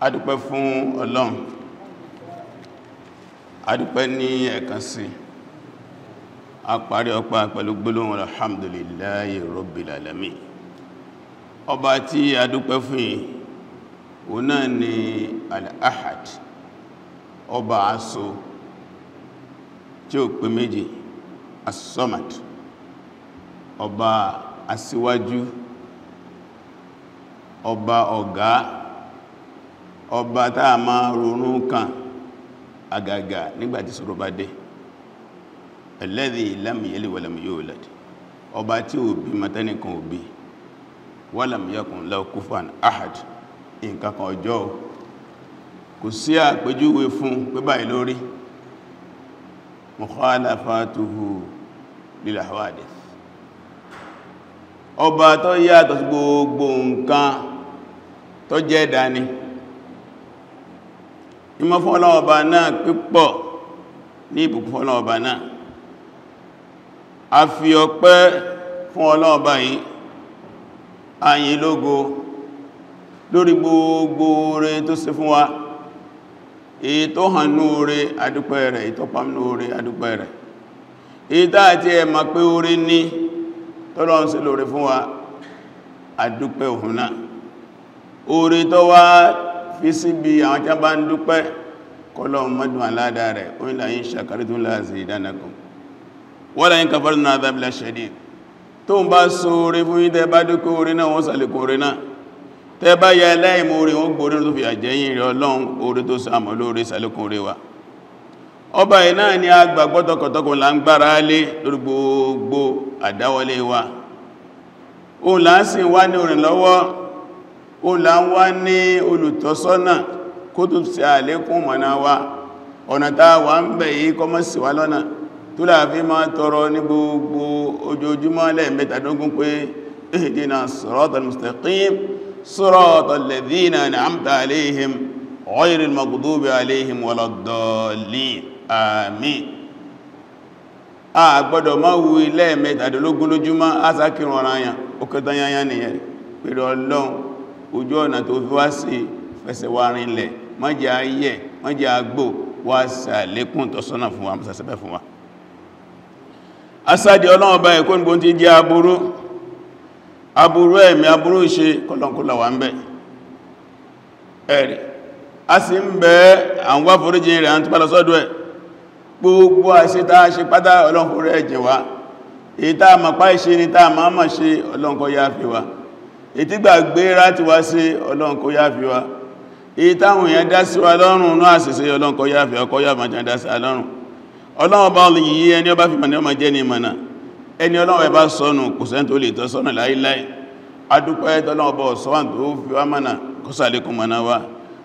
Adúpẹ́ fún Ọlọ́run, adúpẹ́ ní ẹ̀kan sí a parí ọpá pẹ̀lú gbólóhùn alhamdulillahi rabbil alamin. Ọba tí adúpẹ́ fún yìí, òun náà ni al-ahad, ọba aṣọ tí ó pé méjì, as-samad, ọba aṣíwájú, ọba ọ̀gá, ọba táa máa ronú kàn àgàgà nígbàtí ṣòro bá dé. Alladhi lam yalid wa lam yulad, ọba tí ò bí mọ́tẹ́nìkan ò bí, wa lam yakun lahu kufuwan ahad, nǹkan kan ọjọ́ kò sí àpèjúwe fún pé báyìí lórí. Mukhalafatuhu lil hawadith, ọba tó yàtọ̀ sí gbogbo nǹkan tó jẹ́ dání. Ìmọ̀ fún Ọlọ́run ọba náà pípọ̀ ní ìbùkún fún Ọlọ́run ọba náà. A fi ọpẹ́ fún Ọlọ́run ọba yìí, a yìn lógo lórí gbogbo oore tó ṣe fún wa. Èyí tó hàn ní oore, adúpẹ́ rẹ̀. Èyí tó pamọ́ ní oore, adúpẹ́ rẹ̀. Èyí tá àti ẹ mọ̀ pé oore ní tọ́lọ́run ṣe lóore fún wa, adúpẹ́ òun náà. Oore tó wá fi síbi àwọn tí a bá ń dúpẹ́, kọlọ́run mọ́dún aládà rẹ̀. Ó ní la in shakartum la azidannakum wa la in kafartum inna adhabi lashadid. Tó ń bá sóore fún yín, tẹ́ bá dúpẹ́ oore náà, wọ́n sàlékún oore náà. Tẹ́ bá yẹ aláìmọ̀ oore, wọ́n gbóore tó fi àjẹyìn rẹ̀. Ọlọ́run, oore tó sàmọ̀ lóore, sàlékún oore wa. Ọba yìí náà ni a gbàgbọ́ tọkàntọkàn, là ń gbára lé lórí gbogbo àdáwọlé wa. Òun là ń sìn wá ní òrìnlọ́wọ́, òun là ń wá ní olùtọ́sọ́nà kó tó ṣe àlékún mọ̀nà wa. Ọ̀nà tá wà ń bẹ̀ yìí kó má ṣì wá lọ́nà, tó láàfí máa tọrọ ní gbogbo ojoojúmọ́ lẹ́ẹ̀mẹ́tàdógún pé ihdina siratal mustaqim siratal ladhina an'amta alayhim ghayril maghdubi alayhim waladdallin, àmín. A gbọ́dọ̀ máa wí lẹ́ẹ̀mẹ́tàdínlógún lójúmọ́, á sákìrún ọ̀ranyàn, ó kẹta yányá nìyẹn. Pẹ̀lú Ọlọ́run, ojú ọ̀nà tó fi wá sí fẹsẹ̀ wá rinlẹ̀, má jẹ́ ayẹ́, má jẹ́ agbó, wá ṣàlékún tọ́sọ́nà fún wa, mọ́sàsẹ́bẹ̀ fún wa. Asáàdì Ọlọ́run ọba ẹ̀kọ́ ní tí jẹ́ aburú, aburú ẹ̀mí, aburú ìṣe, kọlọ̀kọlọ̀ wà ń bẹ̀. Ẹ̀rì a sì ń bẹ àwọn wá foríjìn rẹ̀, àwọn tó bá lọ sọ́dọ̀ ẹ̀. Gbogbo àṣẹ tá ṣe pátá, Ọlọ́run forí ẹ̀jẹ̀ wá. Èyí tá mọ̀ pá ìṣe ni tá máa mọ̀ ṣe, Ọlọ́run kó yá fi wá. Èyí tí gbàgbé ráti wá sí, Ọlọ́run kó yá fi wá. Èyí táwọn èèyàn dá sí wa lọ́rùn ní àṣìṣe, Ọlọ́run kó yá fi wá, kó yá máa jẹ́ dá sí wa lọ́rùn. Ọlọ́run bá yìí, ẹni ọba fi mọ̀ ní ọmọ jẹ́ ní ìmọ̀nà. Ẹni Ọlọ́run ẹ bá sọnù, kò sẹ́ni tó lè tọ́ sọ́nà láíláí. Adúpẹ́ tọ́lọ́run bá sọ́wọ́n tó fi wá mọ̀nà, kó sàlékún mọ̀nà wa.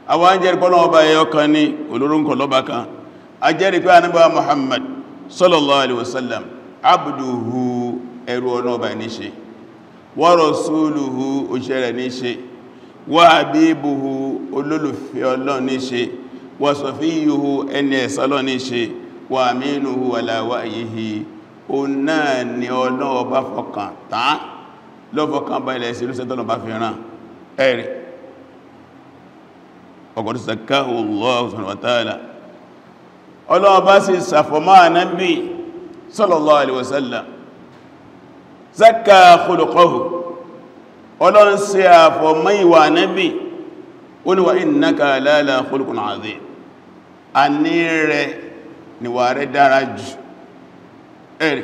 Àwọn jẹ́rìí pé Ọlọ́run ọba ẹyọ kan ní olórúnkọ lọ́ba kan. A jẹ́rìí pé Ànábì wa Muhammad sallallahu alaihi wasallam abduhu, ẹrú Ọlọ́run ọba ní ṣe, wa rasuluhu, òjíṣẹ́ rẹ̀ ní ṣe, wa habibuhu, olólùfẹ́ Ọlọ́run ní ṣe, wa safiyuhu, ẹni ẹ̀sà Ọlọ́run ní ṣe, wa aminuhu ala wahyihi, ó náà ni Ọlọ́run ọba fọkàn tán, lọ́fọkàn bá ilẹ̀ ìsìlúsẹ́ tọ́lọ̀ bá fi rán. Ẹ̀rì ọkọ̀dù zakkahu Allah subhanahu wa ta'ala, Ọlọ́run bá sì sàfọ̀mọ́ Ànábì sallallahu alaihi wasallam, zakka khuluquhu, Ọlọ́run sí àfọ̀mọ́ ìwà Ànábì. Ó ní wa innaka la'ala khuluqin azim, a ní rẹ̀ níwà rẹ̀ dára jù. Ẹ̀rì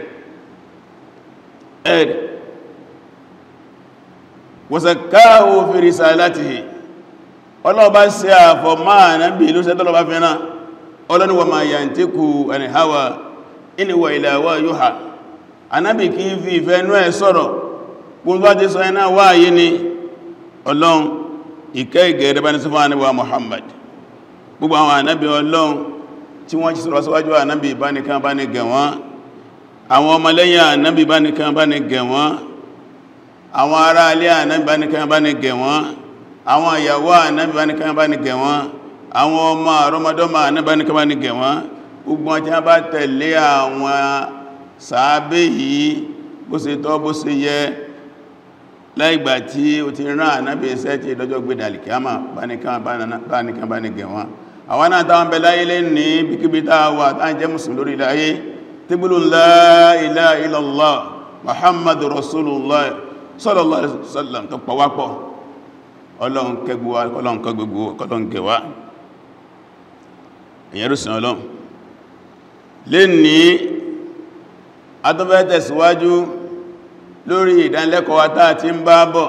ẹ̀rì wa zakkahu fi risalatihi, Ọlọ́run bá sí àfọ̀mọ́ Ànábì ló sẹ́tọ́lọ́ bá fẹ́ràn. Ọlọ́run wa ma yantiqu anil hawa in huwa illa wahyun yuha, Ànábì kì í fi ìfẹ́ inú ẹ̀ sọ̀rọ̀, gbogbo bá ti sọ iná wáyé ni. Ọlọ́run, ìkẹ́ ìgẹ̀rẹ́ bá ní sí fún Ànábì wa Muhammad, gbogbo àwọn ànábì Ọlọ́run tí wọ́n ti sọ̀rọ̀ síwájú ànábì, bá ní kan bá ní gẹ̀ wọ́n. Àwọn ọmọlẹ́yìn ànábì, bá ní kan bá ní gẹ̀ wọ́n. Àwọn ará ilé ànábì, bá ní kan bá ní gẹ̀ wọ́n. Àwọn ìyàwó ànábì, bá ní kan bá ní gẹ̀ wọ́n. Àwọn ọmọ àrọmọdọ́mọ ànábì, bá ní kan bá ní gẹ̀ wọ́n. Gbogbo wọn tí wọ́n bá tẹ̀lé àwọn sàábé yìí bó ṣe tọ́, bó ṣe yẹ. Láìgbà tí ó ti rán ànábì iṣẹ́ tí ìdọ́jọ́ gbé dàlìkíámà bá nìkan bá ní gẹ̀wọ́n. Àwọn náà táwọn bẹ láyé lé ní bíkíbí táwà táà jẹ́ mùsùlùmí lórí láyé tí gbólóhùn la ilaha illallah Muhammadu Rasulullah sallallahu alaihi wasallam tó pàwápọ̀. Ọlọ́run kẹgbùwá, Ọlọ́run kẹgbùwá, Ọlọ́run kẹwàá. Ìyẹrùsìn Ọlọ́run. Lé ní atọ́fẹ́ tẹ̀síwájú lórí ìdánilẹ́kọ̀ọ́ tá ti ń bá bọ̀.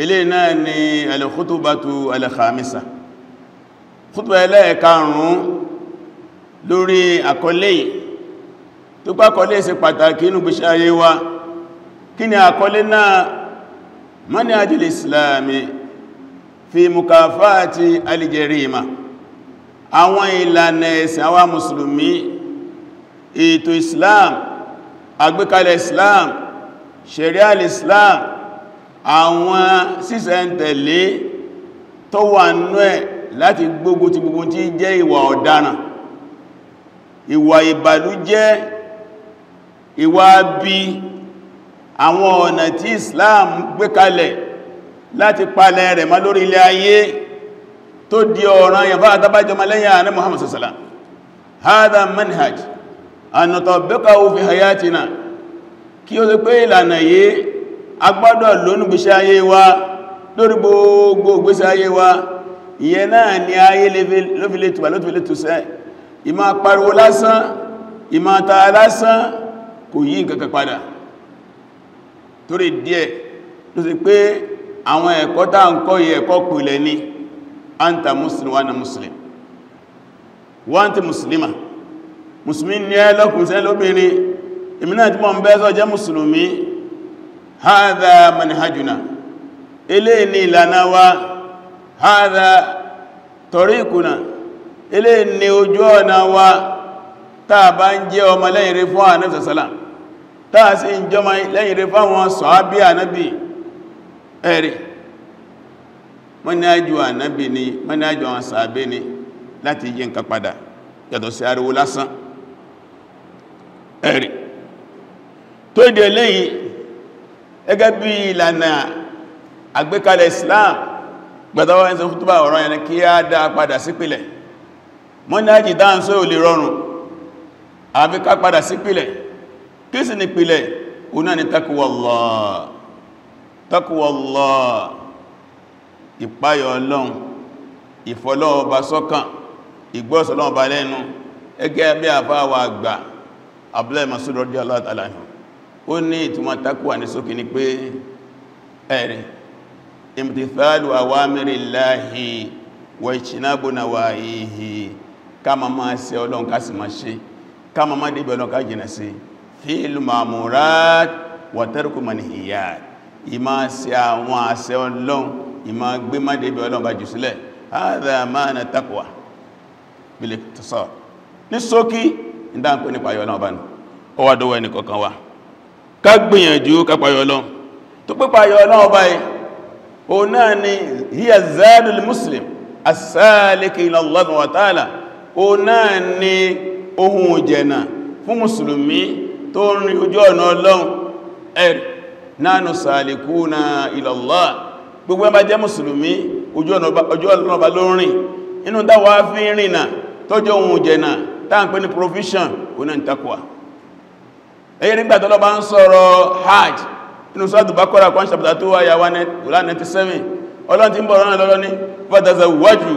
Ilé náà ni al-khutbatu al-khamisa, khutba ẹlẹ́ẹ̀karùn-ún lórí àkọlé yìí. Tó pàkọlé ṣe pàtàkì inú gbésí ayé wa. Kí ni àkọlé náà? Manhajul islami fi mukafati al-jarima. Àwọn ìlànà ẹ̀sìn àwa mùsùlùmí, ètò Islam, àgbékalẹ̀ Islam, sharia al-Islam, àwọn sísẹ̀ntẹ̀lé tó wà nínú ẹ̀ láti gbógun ti gbogbo tí jẹ́ ìwà ọ̀daràn, ìwà ìbàlújẹ́, ìwà bí, àwọn ọ̀nà tí Islam gbé kalẹ̀ láti palẹ̀ rẹ̀ mọ́ lórí ilẹ̀ ayé tó di ọ̀ràn yẹn fún àtàbájọmọ lẹ́yìn àná Muhammad sallallahu alaihi wasallam. Hadha manhaj an nutabbiqahu fi hayatina. Kí ó ṣe pé ìlànà yìí a gbọ́dọ̀ lónú gbésí ayé wa, lórí gbogbo gbésí ayé wa. Ìyẹn náà ni ayé ló fi lè tùbà, ló fi lè tùsẹ́. Ìmá pariwo lásán, ìmá ta lásán kò yí nǹkankan padà. Torí díẹ̀ ló ṣe pé àwọn ẹ̀kọ́ tá ń kọ́ yìí ẹ̀kọ́ pìlẹ̀ ni. Anta muslim wa ana muslim wa anta muslima. Musulmi ní ẹ lọ́kùnrin sí lóbìnrin, èmi náà tí mọ́ ń bẹ́ sọ jẹ́ musulmi. Hadha manhajuna, ilé ní ìlànà wa. Hadha tariquna, ilé ní ojú ọ̀nà wa. Táà bá ń jẹ́ ọmọ lẹ́yìn rẹ̀ fún Ànábì sallam, táà sì ń jọmọ lẹ́yìn rẹ̀ fún àwọn sàhábí Ànábì. Ẹ̀rí manhaju Ànábì ni, manhaju àwọn sàhábí ni láti yí nǹkan padà yàtọ̀ sí ariwo lásán. Ẹ̀rí tó ìdí eléyìí gẹ́gẹ́ bí ìlànà àgbékalẹ̀ Islam gbàtàwà ẹ̀sẹ̀ fútúbà ọ̀rọ̀ yẹn kí á dá padà sípìlẹ̀. Manhaju dáńsọ́ ò lè rọrùn àbí ká padà sípìlẹ̀. Kí sì ní pìlẹ̀? Òun náà ni taqwallah, taqwallah, ìpáyọ̀ Ọlọ́run, ìfọlọ́ọba sọ́kàn, ìgbọ́sọ̀lọ́ọba lẹ́nu. Ẹgẹ́ bí àfáwà àgbà Abdullahi Mas'ud radiyallahu ta'ala anhu, ó ní ìtumọ̀ takwa ní sókè ní pé ẹ̀rì imtithalu awamirillahi wa ijtinabu nawahihi, ká ma máa ṣe Ọlọ́run ká sì máa ṣe, ká ma máa débẹ̀ Ọlọ́run ká jìnà sí, fi'lu ma'murat wa tarku manhiyat, ìmá ṣe àwọn àṣẹ Ọlọ́run, ìmá gbé má débẹ̀ Ọlọ́run bá jù sílẹ̀. Hadha ma'na taqwa bil ikhtisar. Ní ṣókí ìdáǹkó nípa ayọ̀ Ọlọ́run bá ní ó wá dọ́wọ́ ẹnì kọ̀ọ̀kan wa ká gbìyànjú ká payọ̀ Ọlọ́run. Tó pípa ayọ̀ Ọlọ́run báyìí, òun náà ni hiya zadul muslim as-salik ila Allah wa ta'ala. Òun náà ni ohun ìjẹ̀nà fún mùsùlùmí tó ń rin ojú ọ̀nà Ọlọ́run. Ẹ̀rì nánú salikuna ila Allah. Gbogbo ẹ bá jẹ́ mùsùlùmí, ojú ọ̀nà ọba ló rìn. Inú dáwà fi rìnà tọ́jọ́ ohun ìjẹ̀nà tá ń pè ní provision, òun náà ni takwa. Ẹ̀yẹ́ nígbà tó lọ bá ń sọ̀rọ̀ hajj inú Suratul Baqara Quran chapter 2 ayah 197, Ọlọ́run tí ń bọ̀ rán lọ́lọ́ ní fatazawwaju.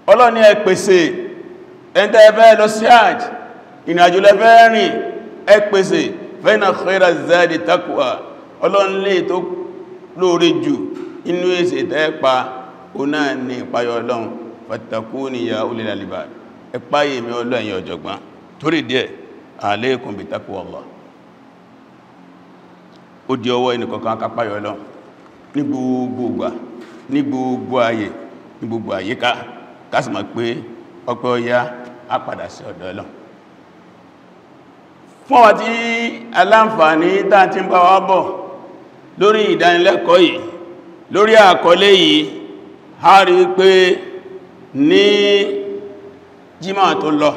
Ọlọ́run ní ẹ pèsè, ẹ̀ntẹ́ ẹ fẹ́ lọ sí hajj, ìrìnàjò lẹ fẹ́ rìn, ẹ pèsè. Fa inna khayra zadi taqwa. Ọlọ́run lè tó lóore jù inú èsè tẹ́ pa, ó náà ní ìpayọ̀ Ọlọ́run. Fattakuni ya ulil albab, ẹ páyè mi Ọlọ́run ẹ̀yin ọ̀jọ̀gbọ́n. Torí díẹ̀, alaykum bi taqwallah. Ó di ọwọ́ ẹnìkọ̀ọ̀kan ká páyọ̀ Ọlọ́run ní gbogbo ìgbà, ní gbogbo ayé, ní gbogbo àyíká, ká sì mọ̀ pé ọpẹ́ ọya á padà sí ọ̀dọ̀ Ọlọ́run. Fún àwọn tí aláǹfààní tá ti ń bá wa bọ̀ lórí ìdánilẹ́kọ̀ọ́ yìí, lórí àkọlé yìí, a rí pé ní jímọ̀ tó lọ,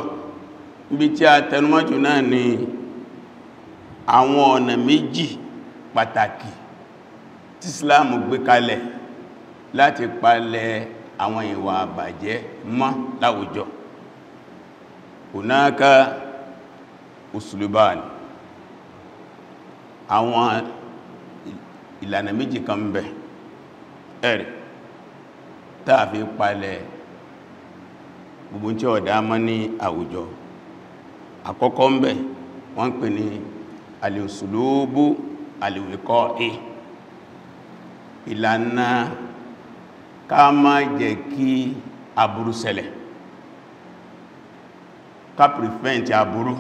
ibi tí a tẹnumọ́jù náà ni àwọn ọ̀nà méjì pàtàkì tí Islam gbé kalẹ̀ láti palẹ̀ àwọn ìwà àbàjẹ́ mọ́ láwùjọ. Hunaka usuluban, àwọn ìlànà méjì kan ń bẹ ẹ̀rì táà fi palẹ̀ gbogbo tí ọ̀dá mọ́ ní àwùjọ. Àkọ́kọ́ ń bẹ wọ́n ń pè ní al-usulubu al-wiqa'i, ìlànà ká má jẹ́ kí aburú ṣẹlẹ̀, ká prevent aburú,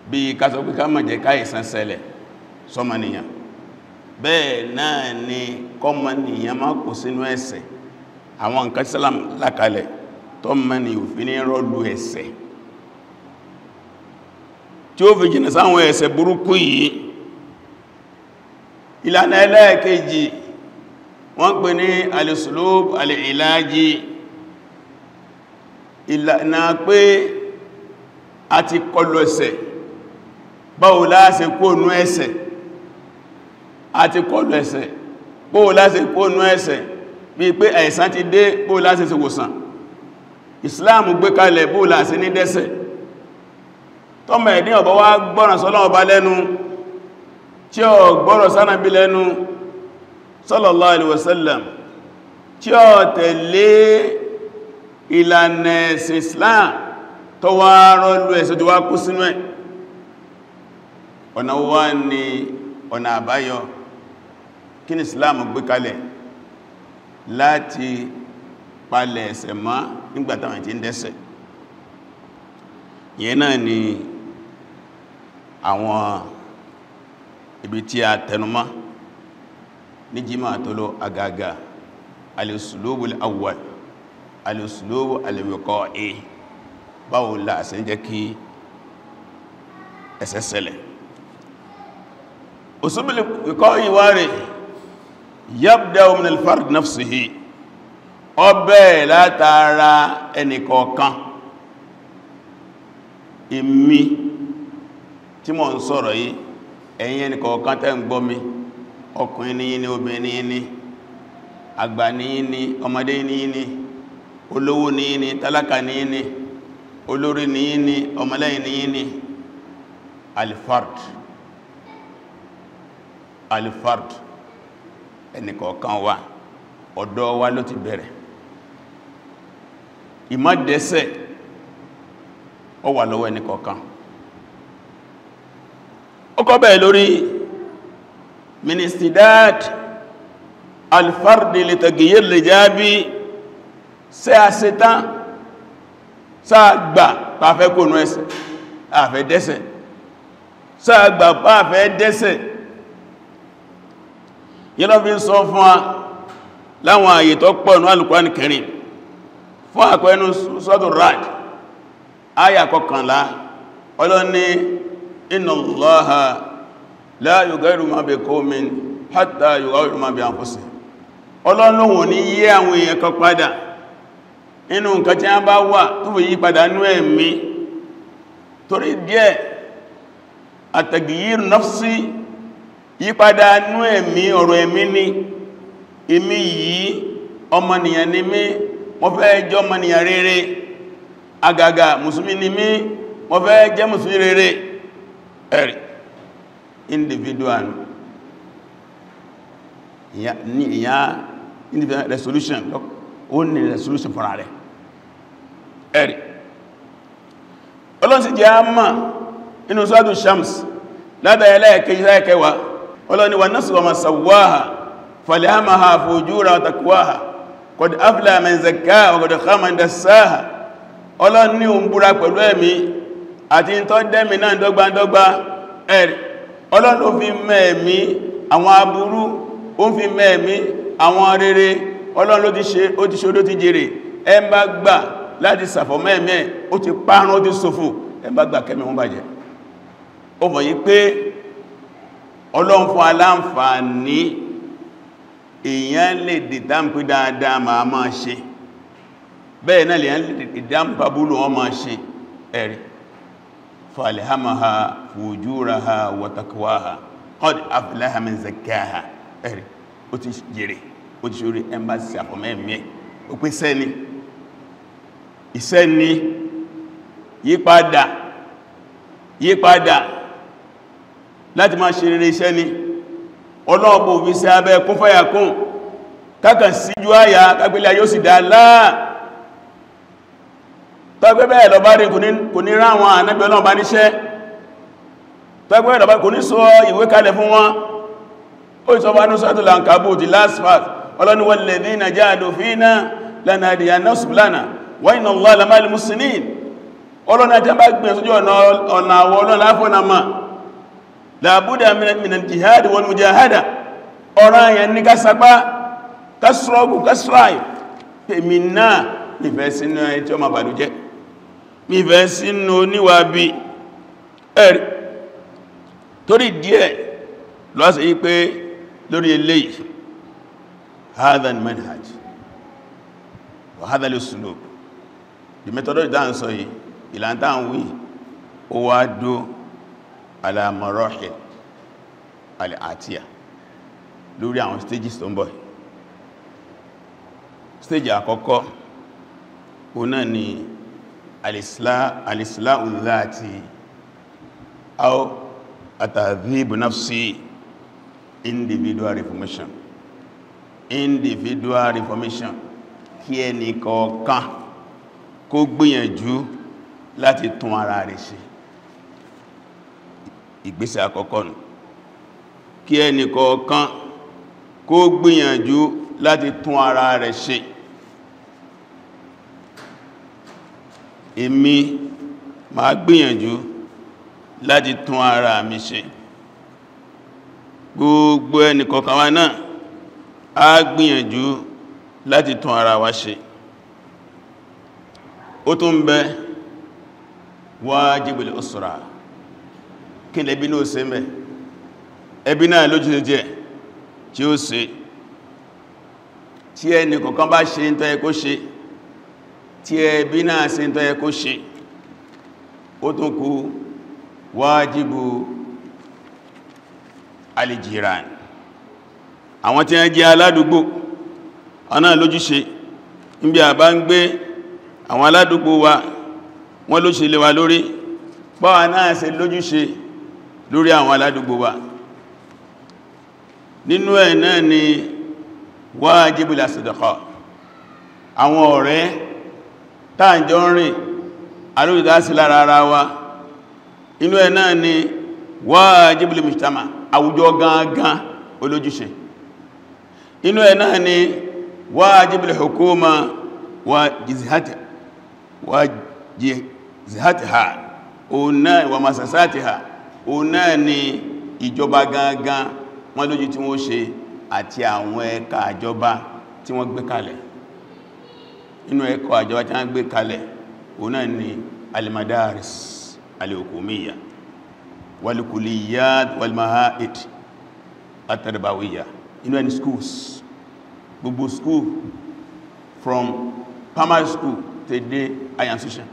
bí ká sọ pé ká má jẹ́ káìsàn ṣẹlẹ̀ sọ́mọnìyàn, bẹ́ẹ̀ náà ni kọ́mọnìyàn má kó sínú ẹ̀ṣẹ̀. Àwọn nǹkan Islam lákalẹ̀ tọ́mọnìyàn ò fi ní rọ́lù ẹ̀ṣẹ̀, tí ó fi jìnà sáwọn ẹ̀ṣẹ̀ burúkú yìí. Ìlànà ẹlẹ́ẹ̀kejì wọ́n pè ní al-uslub al-ilaji, ìlànà pé a ti kọlu ẹ̀ṣẹ̀, báwo la ṣe kó nú ẹ̀ṣẹ̀, a ti kọlu ẹ̀ṣẹ̀, báwo la ṣe kó nú ẹ̀ṣẹ̀, bí pé àìsàn ti dé, báwo la ṣe ṣèwòsàn. Islam gbé kalẹ̀ báwo la ṣe ní dẹ́ṣẹ̀. Tọ́mọ̀ ẹ̀dín ọ̀bọ̀ wá gbọ́ràn sọ́lọ́run Ọba lẹ́nu, tí ó gbọ́rọ̀ sánàbí lẹ́nu sallallahu alaihi wasallam, tí ó tẹ̀lé ìlànà ẹ̀sìn Islam, tó wá rọ́lú ẹ̀sẹ̀ tó wá kú sínú ẹ̀. Ọ̀nà wá ní ọ̀nà àbáyọ. Kí ni Islam gbé kalẹ̀ láti palẹ̀ ẹ̀ṣẹ̀ mọ́ nígbàtàwọn tí ń dẹ́ṣẹ̀? Ìyẹn náà ni àwọn ibi tí a tẹnumọ́ ní jímọ̀ àtọ́lọ àgàgà al-uslubu al-awwal, al-uslubu al-wiqa'i, báwo la ṣe ń jẹ́ kí ẹ̀ṣẹ̀ ṣẹlẹ̀. Uslubu al-wiqa'i wá rẹ̀ yabda'u min al-fard nafsihi, ó bẹ̀rẹ̀ látara ẹnìkọ̀ọ̀kan. Èmi tí mo ń sọ̀rọ̀ yìí, ẹ̀yin ẹnìkọ̀ọ̀kan tẹ́ ń gbọ́ mi, ọkùnrin ni yín ni, obìnrin ni yín ni, àgbà ni yín ni, ọmọdé ni yín ni, olówó ni yín ni, tálákà ni yín ni, olórí ni yín ni, ọmọlẹ́yìn ni yín ni. Al-fard, al-fard, ẹnìkọ̀ọ̀kan wa, ọ̀dọ̀ wa ló ti bẹ̀rẹ̀. Ìmọ̀dẹ́sẹ̀ ó wà lọ́wọ́ ẹnìkọ̀ọ̀kan. Ó kọ́ bẹ̀rẹ̀ lórí ministidad alfardi li taghyir lijabi, ṣé a ṣe tán, sáàgbà pàfẹ́ kò nú ẹ̀ṣẹ̀, àfẹ́ dẹ́ṣẹ̀, sáàgbà pàfẹ́ dẹ́ṣẹ̀. Yẹ́lọ́ fi ń sọ fún wa láwọn àyè tó pọ̀ ní Al-Qur'an Karim, fún àpẹẹnu Suratu Ra'd áyà kọkànlá, Ọlọ́run ní inna Allaha la yughayyiru ma bi qawmin hatta yughayyiru ma bi anfusihim. Ọlọ́run lóhun ní yí àwọn èèyàn kan padà inú nǹkan tí a bá wà tó fi yí padà nú ẹ̀mí. Torí díẹ̀ at-taghyir nafsi, yípadà nú ẹ̀mí, ọ̀rọ̀ ẹ̀mí ni. Èmi yìí ọmọnìyàn ni mí, mo fẹ́ jẹ́ ọmọnìyàn rere. Àgàgà mùsùlùmí ni mí, mo fẹ́ jẹ́ mùsùlùmí rere. Ẹ̀rì individual ní ìyá individual resolution, ó ní resolution fúnra rẹ̀. Ẹ̀rì Ọlọ́run sì jẹ́ àmà inú Suratu Shams látàyẹlẹ́ẹ̀kejì láìkẹwàá, Ọlọ́run ní wa nafsin wa ma sawwaha falhamaha fujuraha wa taqwaha qad aflaha man zakkaha wa qad khaba man dassaha. Ọlọ́run ní òun búra pẹ̀lú ẹ̀mí àti tó dẹ́mì náà dọ́gbandọ́gba. Ẹ̀rì Ọlọ́run ló fi mẹ́ẹ̀mí àwọn aburú, ó fi mẹ́ẹ̀mí àwọn rere. Ọlọ́run ló ti ṣe, ó ti ṣe, ó ti jèrè. Ẹ bá gbà láti sàfọ̀ mẹ́ẹ̀mí ẹ̀, ó ti parun, ó ti ṣòfò. Ẹ bá gbà kẹ́mì wọ́n bàjẹ́. Ó mọ̀ yí pé Ọlọ́run fún aláǹfààní, èèyàn lè dìdámpé dáadáa máa máa ṣe, bẹ́ẹ̀ náà lè dìdámpá búrú wọn máa ṣe. Ẹ̀rí falhamaha fujuraha wa taqwaha Qad aflaha man zakkaha. Ẹ̀rì ó ti jèrè, ó ti ṣorí ẹmbásí àfọ̀mẹ́mí ẹ̀. Ó pín sẹ́ni ìsẹ́ni yípadà yípadà láti máa ṣe rere iṣẹ́ ni. Ọlọ́ọ̀bọ̀ òfin sí abẹ́ kún fáyà kún kákàn síjú àyà kágbélé ayó sì dá láà. Tọ́gbẹ́ bẹ́ẹ̀ lọ bá rí kò ní rán àwọn ànábì Ọlọ́run bá níṣẹ́. Tọ́gbẹ́ lọ bá kò ní sọ ìwé kalẹ̀ fún wọn. Ó sọ bá ní Suratul Ankabut, the last verse, Ọlọ́ni walladhina jahadu fina lanahdiyannahum subulana wa inna Allaha lama'al muhsinin. Ọlọ́ni àti bá gbìyànjú sójú ọ̀nà àwọ̀ Ọlọ́run láfọ́nà làbúdà min al-jihad wal mujahada. Ọ̀rọ̀ àyàn ní ká sapá, ká struggle, ká strive. Èmi náà nífẹ̀ẹ́ sínú ẹ̀ tí ó ma bàlújẹ́, nífẹ̀ẹ́ sínú oníwà bí ẹ̀rí. Torí díẹ̀ lọ́sẹ̀ yí pé lórí eléyìí, hadha al-manhaj wa hadha al-uslub, the methodology tá ń sọ yìí, ìlànà tá ń wí, ó wá dó ala marahil al-atiya, lórí àwọn stages tó ń bọ̀. Stage àkọ́kọ́ òun náà ni al-islahu dhati aw at-tahdhib nafsi, individual reformation. Individual reformation, kí ẹnì kọ̀ọ̀kan kó gbìyànjú láti tún ara rẹ̀ ṣe. Ìgbésẹ̀ àkọ́kọ́ nù, kí ẹnì kọ̀ọ̀kan kó gbìyànjú láti tún ara rẹ̀ ṣe. Èmi máa gbìyànjú láti tún ara mi ṣe. Gbogbo ẹnì kọ̀ọ̀kan wa náà á gbìyànjú láti tún ara wa ṣe. Ó tún bẹ wájibul usra, kí lẹ́bí náà ṣe mẹ́, ẹbí náà lójúṣe jẹ́ tí ó ṣe. Tí ẹnì kọ̀ọ̀kan bá ṣe ń tó yẹ kó ṣe, tí ẹbí náà ṣe ń tó yẹ kó ṣe, ó tún kù wájibù alìjìràn, àwọn tí wọ́n jẹ́ aládùúgbò ọ̀nà lójúṣe. Níbi àbá ń gbé, àwọn aládùúgbò wa wọ́n lóṣe lé wa lórí, báwa náà ṣe lójúṣe lórí àwọn aládùúgbò wa. Nínú ẹ̀ náà ni wájibul asdiqa, àwọn ọ̀rẹ́ táàjọ ń rìn alójúdá sí lára ara wa. Inú ẹ̀ náà ni wájibul mujtama, àwùjọ gangan olójúṣe. Inú ẹ̀ náà ni wájibul hukuma wa jizhatiha wa masasatiha, òun náà ni ìjọba gangan wọ́n lójú tí wọ́n ṣe àti àwọn ẹ̀ka àjọba tí wọ́n gbé kalẹ̀. Inú ẹ̀kọ́ àjọba tí wọ́n gbé kalẹ̀, òun náà ni al-madaris al-hukumiyya wal-kulliyat wal-ma'ahid at-tarbawiyya. Inú ẹni schools, gbogbo school from primary school tẹ́ dé higher institution,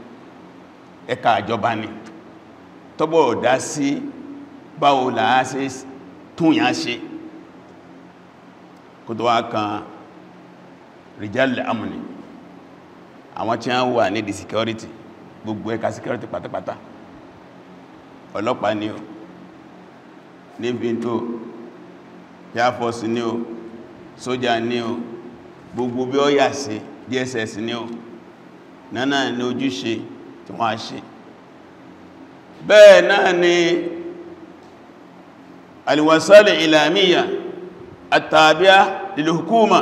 ẹ̀ka àjọba ni tọ́bọ̀ dá sí báwo làá ṣe tún yà ṣe. Kò tó wá kan rijal amni, àwọn tí wọ́n wà ní the security, gbogbo ẹ̀ka security pátápátá, ọlọ́pàá ni o, navy tó, air force ni o, sójà ni o, gbogbo bí ó yà sí DSS ni o, nánà ní ojúṣe tí wọ́n á ṣe. Bẹ́ẹ̀ náà ni alwasal ìlàmíyà àtàbíà lil-hukuma,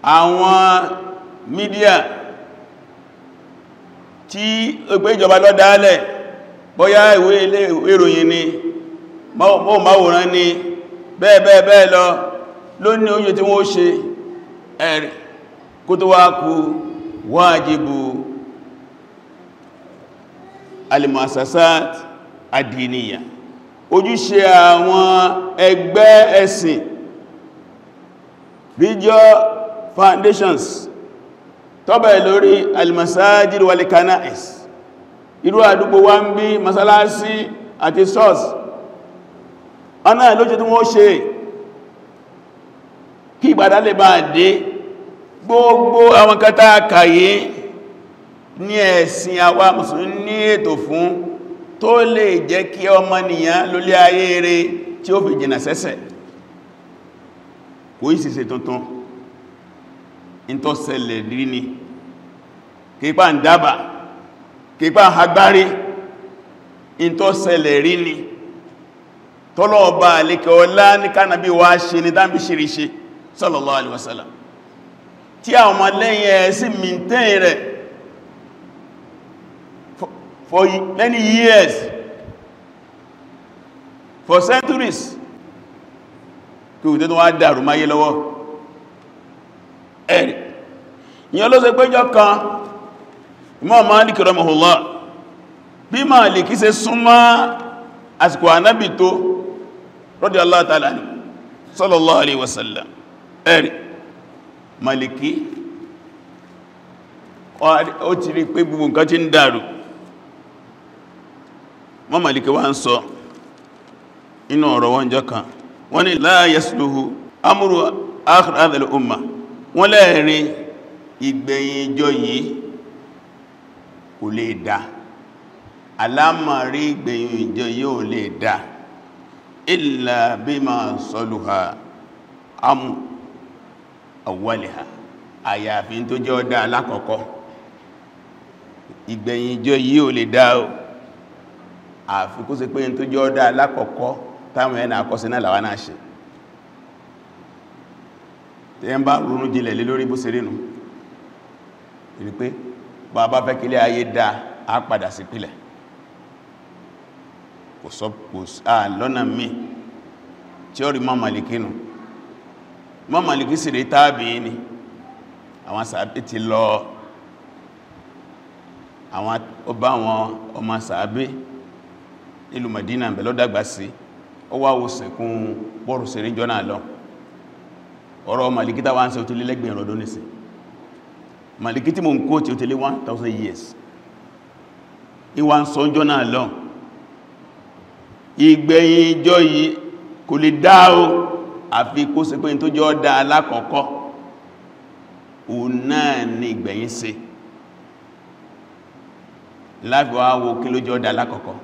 àwọn mídíà tí ó gbé ìjọba lọ dálẹ̀, bóyá ìwé ilé ìròyìn ni, móhùnmáwòrán ni, bẹ́ẹ̀ bẹ́ẹ̀ bẹ́ẹ̀ lọ, ló ní oúnjẹ tí wọ́n ṣe. Ẹ̀rì kó tó wá kú wájibu al-muassasat ad-diniyya, ojúṣe àwọn ẹgbẹ́ ẹ̀sìn, religious foundations, tọ́bẹ̀ lórí al-masajid wal-kana'is, irú àdúgbò wa ń bí masalasi àti ṣọ́ọ̀ṣì, Ọ̀nà ìlójú tí wọ́n ṣe kí ìgbàdá lè bá dé. Gbogbo àwọn kẹta kàyé ní ẹ̀sìn àwa mùsùlùmí ní ètò fún tó lè jẹ́ kí ọmọnìyàn lólé ayé rẹ̀ tí ó fi jìnà sẹ́sẹ̀. Kò ìsìsẹ̀ tuntun, in tó ṣẹlẹ̀ rí ni, kìípa ń dábà, kìípa ń hagbárí, in tó ṣẹlẹ̀ rí ni tọ́lọ́ọ̀bá àlékẹ́ ọlá ní kánàbí wá ṣe ní dámbí ṣíríṣe sallallahu alaihi wasallam, tí àwọn ọmọ lẹ́yìn ẹ̀ sí maintain rẹ̀ for many years, for centuries, kí òtẹ́ tó wá dàrú máyé lọ́wọ́. Ẹ̀rì ìyẹn ló ṣe péjọ kan Imam Malik rahimahullah, bí Malik ṣe súnmọ́ àsìkò ànábì tó radiyallahu ta'ala anhu sallallahu alaihi wasallam. Ẹ̀rì Maliki ó ti rí pé gbogbo nǹkan tí ń dàrú. Wọ́n Maliki wá ń sọ inú ọ̀rọ̀ wọn jọ kan, wọ́n ní la yasluhu amru akhir hadhihi al-umma, wọ́n lẹ́ẹ̀rin ìgbẹ̀yìn ìjọ yìí kò lè dá, alámàrí ìgbẹ̀yìn ìjọ yìí ò lè dá, illa bima saluha amru awwaliha, àyàfi tó jẹ́ ọdá alákọ̀ọ́kọ́. Ìgbẹ̀yìn ìjọ yìí ò lè dá o, àfi kó ṣe pé tó jẹ́ ọdá alákọ̀ọ́kọ́ táwọn ẹ̀nà àkọsí náà làwa náà ṣe. Tí ẹ ń bá ronú jinlẹ̀ lé lórí bó ṣe rínú, ìrí pé bá bá fẹ́ kílé ayé dá, á padà sí pìlẹ̀. Kò sọ kò sáà lọ́nà mí tí ó rí mọ́ Màlìkí nù. Mọ́ Màlìkí sì rí tábìí ni, àwọn sàábé ti lọ, àwọn ọba àwọn ọmọ sàábé nílùú Madina bẹ̀ ló dàgbà sí, ó wá wo sẹ̀kún bọ́rù sẹ̀rí jọ náà lọ. Ọ̀rọ̀ Màlìkí tá wá ń sọ tó lé lẹ́gbẹ̀rún ọdún nísìn. Màlìkí tí mo ń kó tí ó ti lé 1000 years, ìwà ń sọ jọ náà lọ. Ìgbẹ̀yìn ìjọ yìí kò lè dá o, àfi kó ṣe pé tó jọ dá alákọ̀ọ́kọ́ òun náà ni ìgbẹ̀yìn ṣe. Láti wá wo kí ló jọ dá alákọ̀ọ́kọ́.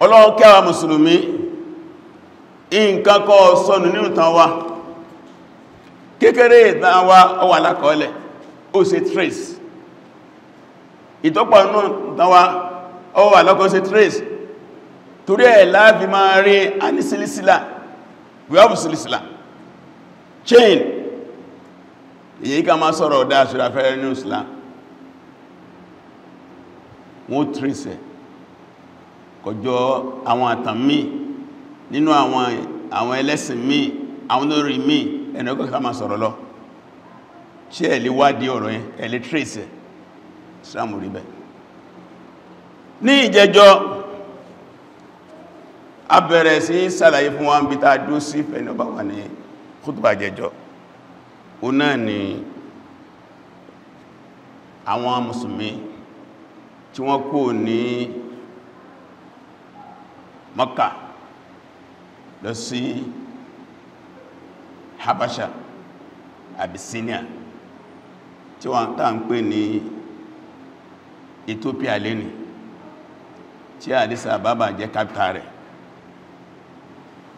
Ọlọ́run kẹ́ àwa mùsùlùmí, nǹkan kọ́ sọnù nínú tàn wa, kékeré ìtàn wa ó wà lákọọ́lẹ̀, ó ṣe trace. Ìtọ́pọ̀ nínú tàn wa ó wà lọ́kọ́ ṣe trace. Torí ẹ̀ láàfi máa rí a ní sílísílà, we have sílísílà chain. Èyí ká máa sọ̀rọ̀ ọ̀dá àṣírà fẹ́rẹ́ ní Islam, wọ́n trace ẹ̀ kọjọ àwọn àtàn míì nínú àwọn ẹlẹ́sìn míì, àwọn olórí míì, ẹni ọkọ̀ ká máa sọ̀rọ̀ lọ. Ṣé ẹ lè wádìí ọ̀rọ̀ yẹn, ẹ lè trace ẹ̀? Islam rí bẹ́ẹ̀. Ní ìjẹjọ́ a bẹ̀rẹ̀ sí ṣàlàyé fún wa ń bí ta dó sí fẹ́ni ọba wà ní kútùbà jẹjọ́. Ó náà ni àwọn mùsùlùmí tí wọ́n kó ní Mọ́kà lọ sí Habasha, Abyssinia, tí wọ́n tá ń pè ní Ethiopia lẹ́ni, tí Addis Ababa jẹ́ capital rẹ̀.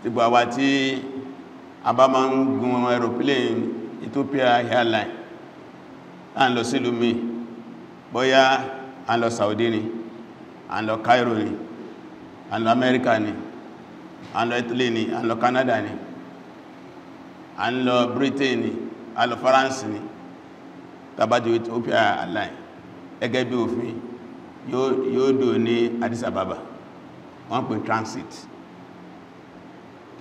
Tí gbogbo àwa tí a bá máa ń gun aeroplane Ethiopia Airline, à ń lọ sílùú mi, bóyá à ń lọ Saudi ni, à ń lọ Cairo ni, à ń lọ America ni, à ń lọ Italy ni, à ń lọ Canada ni, à ń lọ Britain ni, à ń lọ France ni, tàbájú Ethiopia Airline gẹ́gẹ́ bí òfin yóò dò ní Addis Ababa, wọ́n pè transit.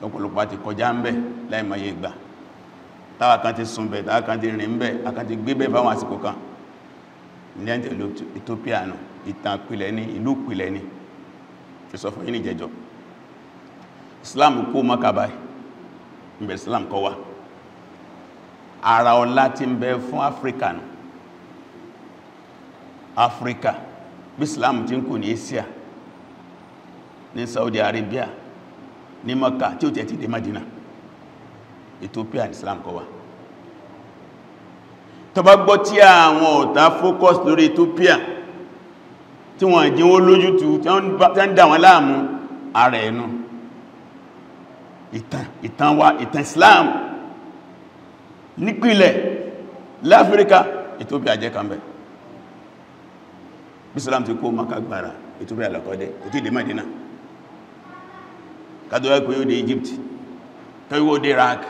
Ọ̀pọ̀lọpọ̀ àti kọjá ń bẹ̀ láìmọye ìgbà, táwa kan ti sùn bẹ̀, táwa kan ti rìn bẹ̀, akan ti gbé bẹ̀ fáwọn àsìkò kan. Ní Ethiopia nù, ìtàn pìlẹ̀ ní, ìlú pìlẹ̀ ní, fi sọ fún yín ní ìjẹjọ́. Islam kó Mákà báyìí, ìbẹ̀ Islam kọ́ wá. Ara ọlá tí ń bẹ fún Áfíríkà nù. Áfíríkà bí Islam ti ń kò ní Asia, ní Saudi Arabia, ní Mecca, tí ó tẹ́ ti dé Madina. Ethiopia ní Islam kọ́ wà. Tó bá gbọ́ tí àwọn ọ̀tá focus lórí Ethiopia, tí wọ́n jí wọ́n lójútù, tí wọ́n ń dà wọ́n láàmú, ara ẹnu ìtàn wa, ìtàn Islam nípìlẹ̀ láfíríkà, Ethiopia jẹ́ kan bẹ̀. Bí Islam ti kó Maka gbára, Ethiopia lọ́kọ́dẹ́, kò tí dé Madina. Kádọ́wà pé ó dé Egypt, káyíwó dé Iraq,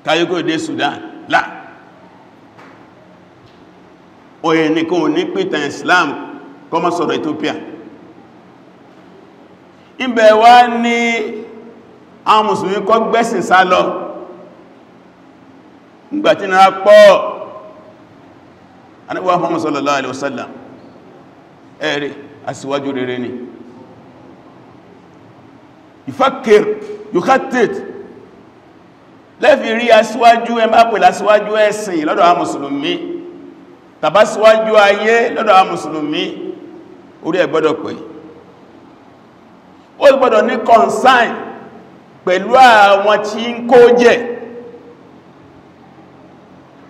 káyíkó dé Sudan. Láà, oye nìkan ò ní pìtàn Islam kó má sọ̀rọ̀ Ethiopia. Ibẹ̀ wá ní àwọn mùsùlùmí kọ́ gbẹ́sìn sá lọ nígbàtí náà pọ̀. Ànábì wa Muhammad sallallahu alaihi wasallam, ẹ̀rẹ́ aṣíwájú rere ni. Ìfàkìr yukhatit, lẹ́fì rí aṣíwájú, ẹ má pè lásíwájú ẹ̀sìn lọ́dọ̀ àwọn mùsùlùmí tàbá síwájú ayé lọ́dọ̀ àwọn mùsùlùmí, orí ẹ̀ gbọ́dọ̀ pé ó gbọ́dọ̀ ní concern pẹ̀lú àwọn tí ń kó jẹ.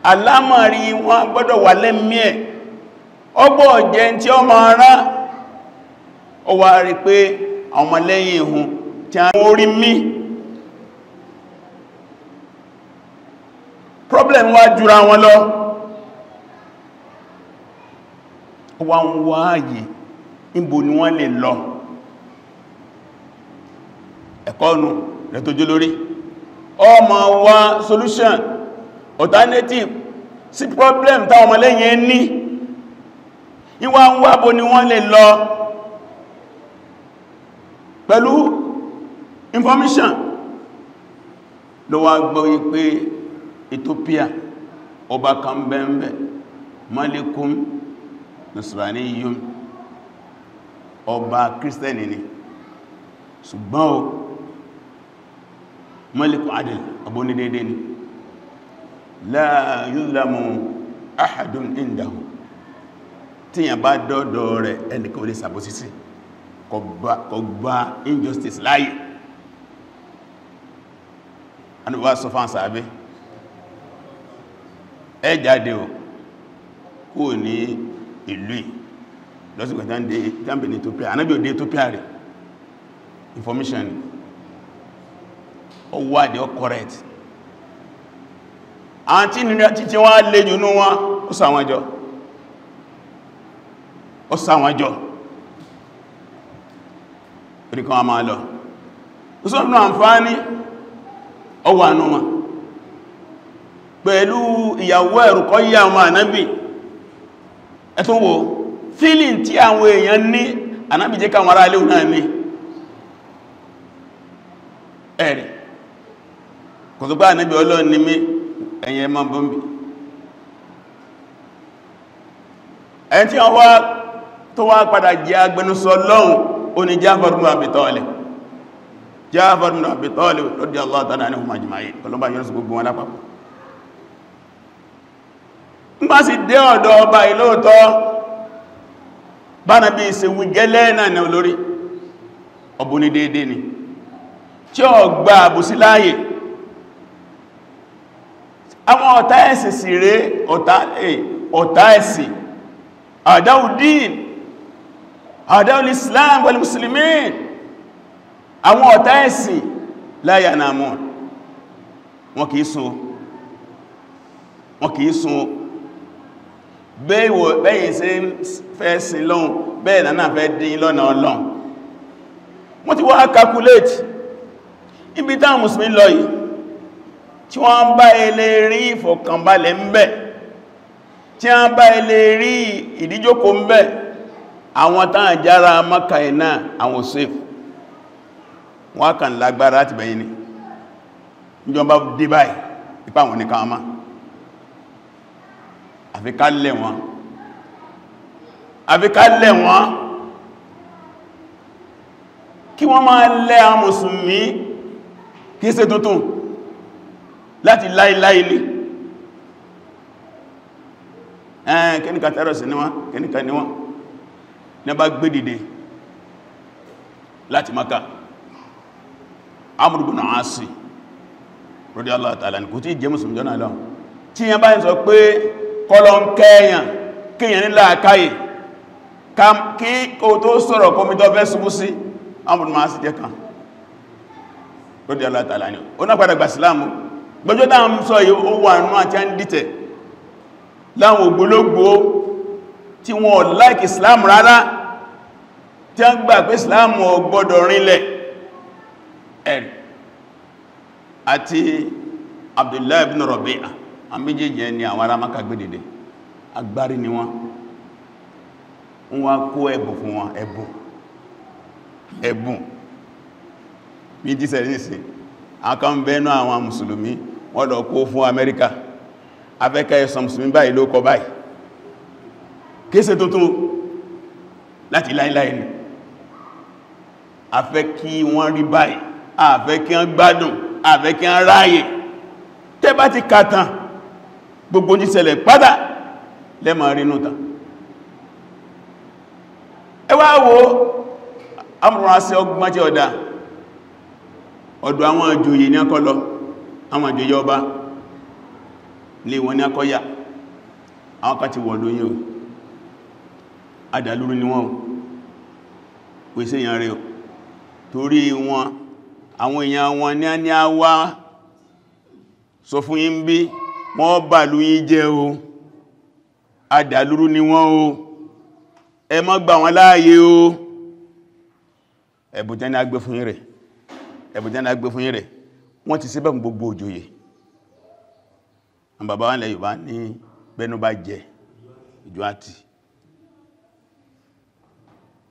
Alámọ̀rí wọn gbọ́dọ̀ wà lẹ́mí ẹ̀, ọgbọ́ jẹ́ tí ó máa rán. Ó wá rí pé àwọn ọmọlẹ́yìn ihun tí a orí mí problem wá jùra wọn lọ. Ó wá ń wáyé níbo ni wọ́n lè lọ. Ẹ̀kọ́ nù rẹ̀ tó jó lórí ọmọ wa, solution, alternative sí problem táwọn ọmọlẹ́yìn ní. Ìwà ń wábo ni wọ́n lè lọ pẹ̀lú information. Ló wá gbọ́ wípé Ethiopia, ọba kan bẹ́ẹ̀bẹ́, Malikum Nasraniyun, ọba Kírísítẹ̀nì ni, ṣùgbọ́n o Maliku Adil, ọba ní dédé ni. La yuzlamu ahadun indahu, tí yàn bá dọ́dọ̀ rẹ̀, ẹnìkan ò lè ṣàbòsí sí, kò gba injustice láyé. Ànábì wá sọ fún sàábé, ẹ jáde o kúrò ní ìlú lọ́sìkò tàbí ní Ethiopia. Ànábì ò dé Ethiopia rẹ̀, information ó wádìí, ó correct. Àwọn tí nínú títí wọ́n lè jù ní wọn, ó ṣà wọ́n jọ, ó ṣà wọ́n jọ, oríkan a máa lọ. Ó sọ nínú àǹfààní ọwà nù wọn pẹ̀lú ìyàwó ẹ̀rùkọ́ yíya ọmọ Ànábì. Ẹ̀tún wo feeling tí àwọn èèyàn ní, Ànábì jẹ́ káwọn ará ilé náà ní ẹ̀rì kò tó bá Ànábì Ọlọ́run ní mí, ẹ̀yẹ mọ́ bọ́m̀bì. Ẹni tí wọ́n wá tó wá padà jẹ́ agbẹnusọ lọ́hùn ó ní Ja'far ibn Abi Talib. Ja'far ibn Abi Talib radiyallahu ta'ala anhum ajma'in, kọlọ́bà yọ́nà sí gbogbo wọn lápapọ̀. Ń bá sì dé ọ̀dọ̀ ọba ìlóòtọ́, bánà bí ìṣe wí gẹ́lẹ́ náà ní olórí ọbú ní déédé ni, tí ó gba àbòsí láàyè. Àwọn ọ̀tá ẹ̀sìn sì rẹ̀, ọ̀tá ẹ̀sìn, àdáwùdín, àdáwùl Islam wal muslimin, àwọn ọ̀tá ẹ̀sìn la yanamun, wọn kìí sùn, wọn kìí sùn. Bẹ́yìn ṣe fẹ́ sin lọ́hun, bẹ́ẹ̀ náà fẹ́ dín lọ́nà Ọlọ́hun. Wọ́n ti wá calculate ibi táwọn mùsùlùmí lọ yìí, tí wọ́n bá ilé rí ìfọ̀kànbalẹ̀ ń bẹ, tí wọ́n bá ilé rí ìdíjókòó ń bẹ, àwọn táwọn jára Mákà iná àwọn safe, wọ́n kàn lágbára láti bẹ̀yìn ni. Ìjọba dé báyìí, ipá wọn ní káwọn máa àfi ká lẹ̀ wọ́n, àfi ká lẹ̀ wọ́n, kí wọ́n máa lẹ́ àwọn mùsùlùmí kìí ṣe tuntun láti láìláì ní ẹn kẹ́nìkà tẹ́rọsì ní wọ́n, kẹ́nìkà ní wọ́n ní bá gbé dìde. Láti Maka, Amr ibn As radiyallahu ta'ala anhu, kò tí jẹ́ mùsùlùmí jọ́nà lọ. Tí yẹn bá ń sọ pé kọlọ ń kẹ́yàn kíyàn nílá àkáyè kí kò tó sọ̀rọ̀ kọmítọ́ fẹ́ ṣubú sí, Amr ibn As jẹ́ kan radiyallahu ta'ala anhu. Ó náà padà gbà sílámù. Gbọ́jọ́ dáa ń sọ yìí, ó wà nínú àti ń dìtẹ̀ láwọn ògbólógbò tí wọ́n like Islam rárá, tí a ń gbà pé Islam ò gbọ́dọ̀ rinlẹ̀. Ẹ̀rì àti Abdullahi ibn Rabi'a, a méjèèjì ẹni àwọn ará Mákà gbé dìde, agbárí ni wọ́n. Wọ́n wá kó ẹ̀bùn fún wọn, ẹ̀bùn ẹ̀bùn bí jíṣẹ́ nísìn akọ́ ń bẹ́nu àwọn mùsùlùmí, wọ́n lọ kó fún Amẹ́ríkà, afẹ́kẹ́ ẹ̀sọ mùsùlùmí báyìí ló kọ báyìí, kéèsè tuntun láti láìláì ní afẹ́ kí wọ́n rí báyìí, afẹ́ kí wọ́n gbádùn, afẹ́ kí wọ́n ráyè. Tẹ́ bá ti kàtàn gbogbo jíṣẹ̀lẹ̀ pátá lẹ́mọ̀ rínú tàn. Ẹ wá wo amúrún asẹ́ ọgbọ́n tí ọ̀dá ọ̀dọ̀ àwọn ìjòyè ní akọ́ lọ, àwọn ìjòyè ọba lè wọ́n ní akọ́yà, àwọn kan ti wọ̀ lóyìn o, adàlúrú ni wọ́n o, pèsè èèyàn rẹ̀ o, torí wọn àwọn èèyàn wọn ní a ní a wá sọ fún yín bí wọ́n bà lú yín jẹ́ o, adàlúrú ni wọ́n o, ẹ má gbà wọ́n láàyè o. Ẹ̀bùn tẹ́ ní agbé fún yín rẹ̀, ẹ̀bùn tẹ́ ní agbé fún yín rẹ̀, wọ́n ti síbẹ̀ gbogbo òjòyè. Àwọn bàbá wọn lẹ Yorùbá ní bẹ́nu bá jẹ ìjọ àti